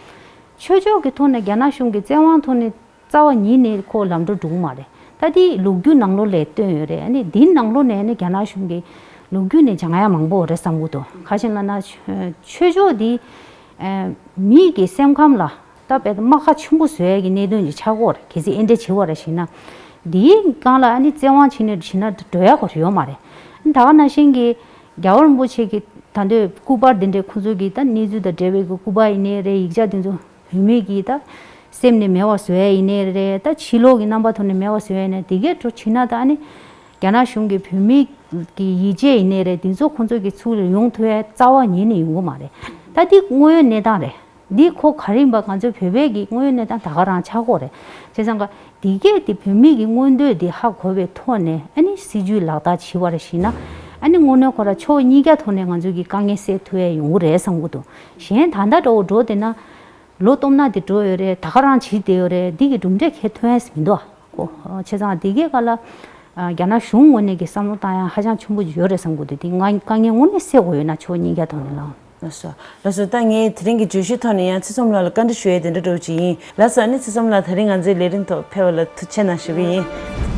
ཆོས་ཕྱོགས་ཀྱི་ཐོག་ནས་རྒྱ་ནག་གཞུང་གི་བཙན་དབང་ཐོག་ནས་རྩ་བ་ཉིད་ནས་ཁོ་ལམ་འགྲོ་འགྲོ་གི་མ་རེད། ད་དེ་ལོ་རྒྱུས་ནང་ལོགས་ལ་བཏོན་ཡོད་རེད། ཨ་ནི་དེའི་ནང་ལོགས་ནས་ནི་རྒྱ་ནག་གཞུང་གི་ལོ་རྒྱུས་ནས་སྦྱང་ཡ་མང་པོ་ཡོད་རེད་བསམ་གྱི་འདུག་ག་རེ་ཡིན་ལབ་ན་ཆོས་ཆོས་ཕྱོགས་དེ་ཨ་མི་གི་སེམས་ཁམས་ལ་ད་དཔེ་རྨ་ཁ་ཆེན་པོ་བཟོ་ཡ་གི་གནད་དོན་ཅིག་ཆགས་ཀྱི་ཡོད་རེད། གལ་སྲིད་ཨེ་འདྲ་བྱེད་པ་རེད་ཞེ་ན། དེའི་སྒང་ལ་ཨ་ནི་བཙན་དབང་བྱས་ནས་བྱེད་ན་འགྲོ་ཡ་ཁོ་རེ་ཡོད་མ་རེད། ད་ག་ནང་བཞིན་གྱི་རྒྱལ་བ་རིན་པོ་ཆེ་གི་ད་འདོད་སྐུ་པར་འདི་འདྲའི་ཁོ་ཚོ་གི་ད་གནས་ཚུལ་དང་འབྲེལ་བའི་གི་སྐུ་པར་ཡིན་ནའི་རེད། ཡིག་ཆ་དེ་ཚོ་བོད་མི་གི་ད་སེམས་ནས་མེད་པ་བཟོ་ཡ་ཡིན་ནའི་རེད། ད་ཕྱི་ལོགས་ཀྱི་རྣམ་པ་ཐོག་ནས་མེད་པ་བཟོ་ཡ་ཡིན་ནའི་དེ་གས་འགྲོ་བྱེད་ན་ད་ཨ་ནི་རྒྱ་ནག་གཞུང་གི་བོད་མི་གི་ཡིད་ཆེས་ཡིན་ནའི་རེད། དེ་ཚོ་ཁོ་ཚོ་གི་ཚུར་ལ་ཡོང་ཐུབ་ཡ་རྩ་བ་ཉིད་ནས་ཡོང་གི་མ་རེད། ད་འདི་དངོས་ཡོད་གནས་སྟངས་རེད། འདི་ཁོ་ག་རེ་ཡིན་པ་ང་ཚོའི་བོད་པའི་གི་དངོས་ཡོད་གནས་སྟངས་ད་ག་རང་ཆགས་ཀྱི་ཡོད་རེད། བྱས་ཙང་ཀ་འདི་གས་དེ་བོད་མི་གི་མངོན་འདོད་དེ་ཧ་གོ་བའི་ཐོག་ནས་ཨ་ནི་སྲིད་ཇུས་ལག་བསྟར་བྱེད་པ་རེད་ཞེ་ན། ཨ་ནི་དངོས་གནས་ཁོ་ར་ཕྱོགས་གཉིས་ཀ་ཐོག་ནས་ང་ཚོའི་གི་དཀའ་ངལ་སེལ་ཐུབ་ཡ་ཡོང་གི་རེད་བསམ་གྱི་འདུག་གཞན་ད་ལྟ་འདྲ་བོ་འགྲོ་བསྡད་ན་ལོ་སྟོང་ན་དེ་འགྲོ་ཡོད་རེད། ད་ག་རང་བྱེད་བསྡད་ཡོད་རེད། འདི་གི་གྲུབ་འབྲས་ག་རེ་ཐོན་ཡ་ཟིག་མི་འདུག་ཨ། ཁོ་བྱས་ཙང་འདི་གས་ག་ལ་རྒྱ་ནག་གཞུང་ངོས་ནས་གི་བསམ་བློ་བཏང་ཡ་ཧ་ཅང་ཆེན་པོ་ཡོད་རེད་བསམ་གྱི་འདུག་དེ་ང་དཀའ་ངལ་དངོས་གནས་སེལ་དགོས་ཡོད་ན་ཕྱོགས་གཉིས་ཀ་ཐོག་ནས་ལ། ལགས་སོ། ལགས་སོ། ད་ངས་དེ་རིང་གི་བརྗོད་གཞིའི་ཐོག་ནས་ཡང་ཚེ་བཙུན་ལགས་ལ་བཀའ་འདྲི་ཞུ་ཡས་དེ་འདྲ་འདྲ་བོ་ཅིག་ཡིན། ལགས་སོ། ཨ་ནི་ཚེ་བཙུན་ལགས་དེ་རིང་ང་ཚོའི་ལས་རིམ་ཐོག་ཕེབས་པ་ལ་ཐུགས་རྗེ་ཆེ་གནང་ཞུ་གི་ཡིན།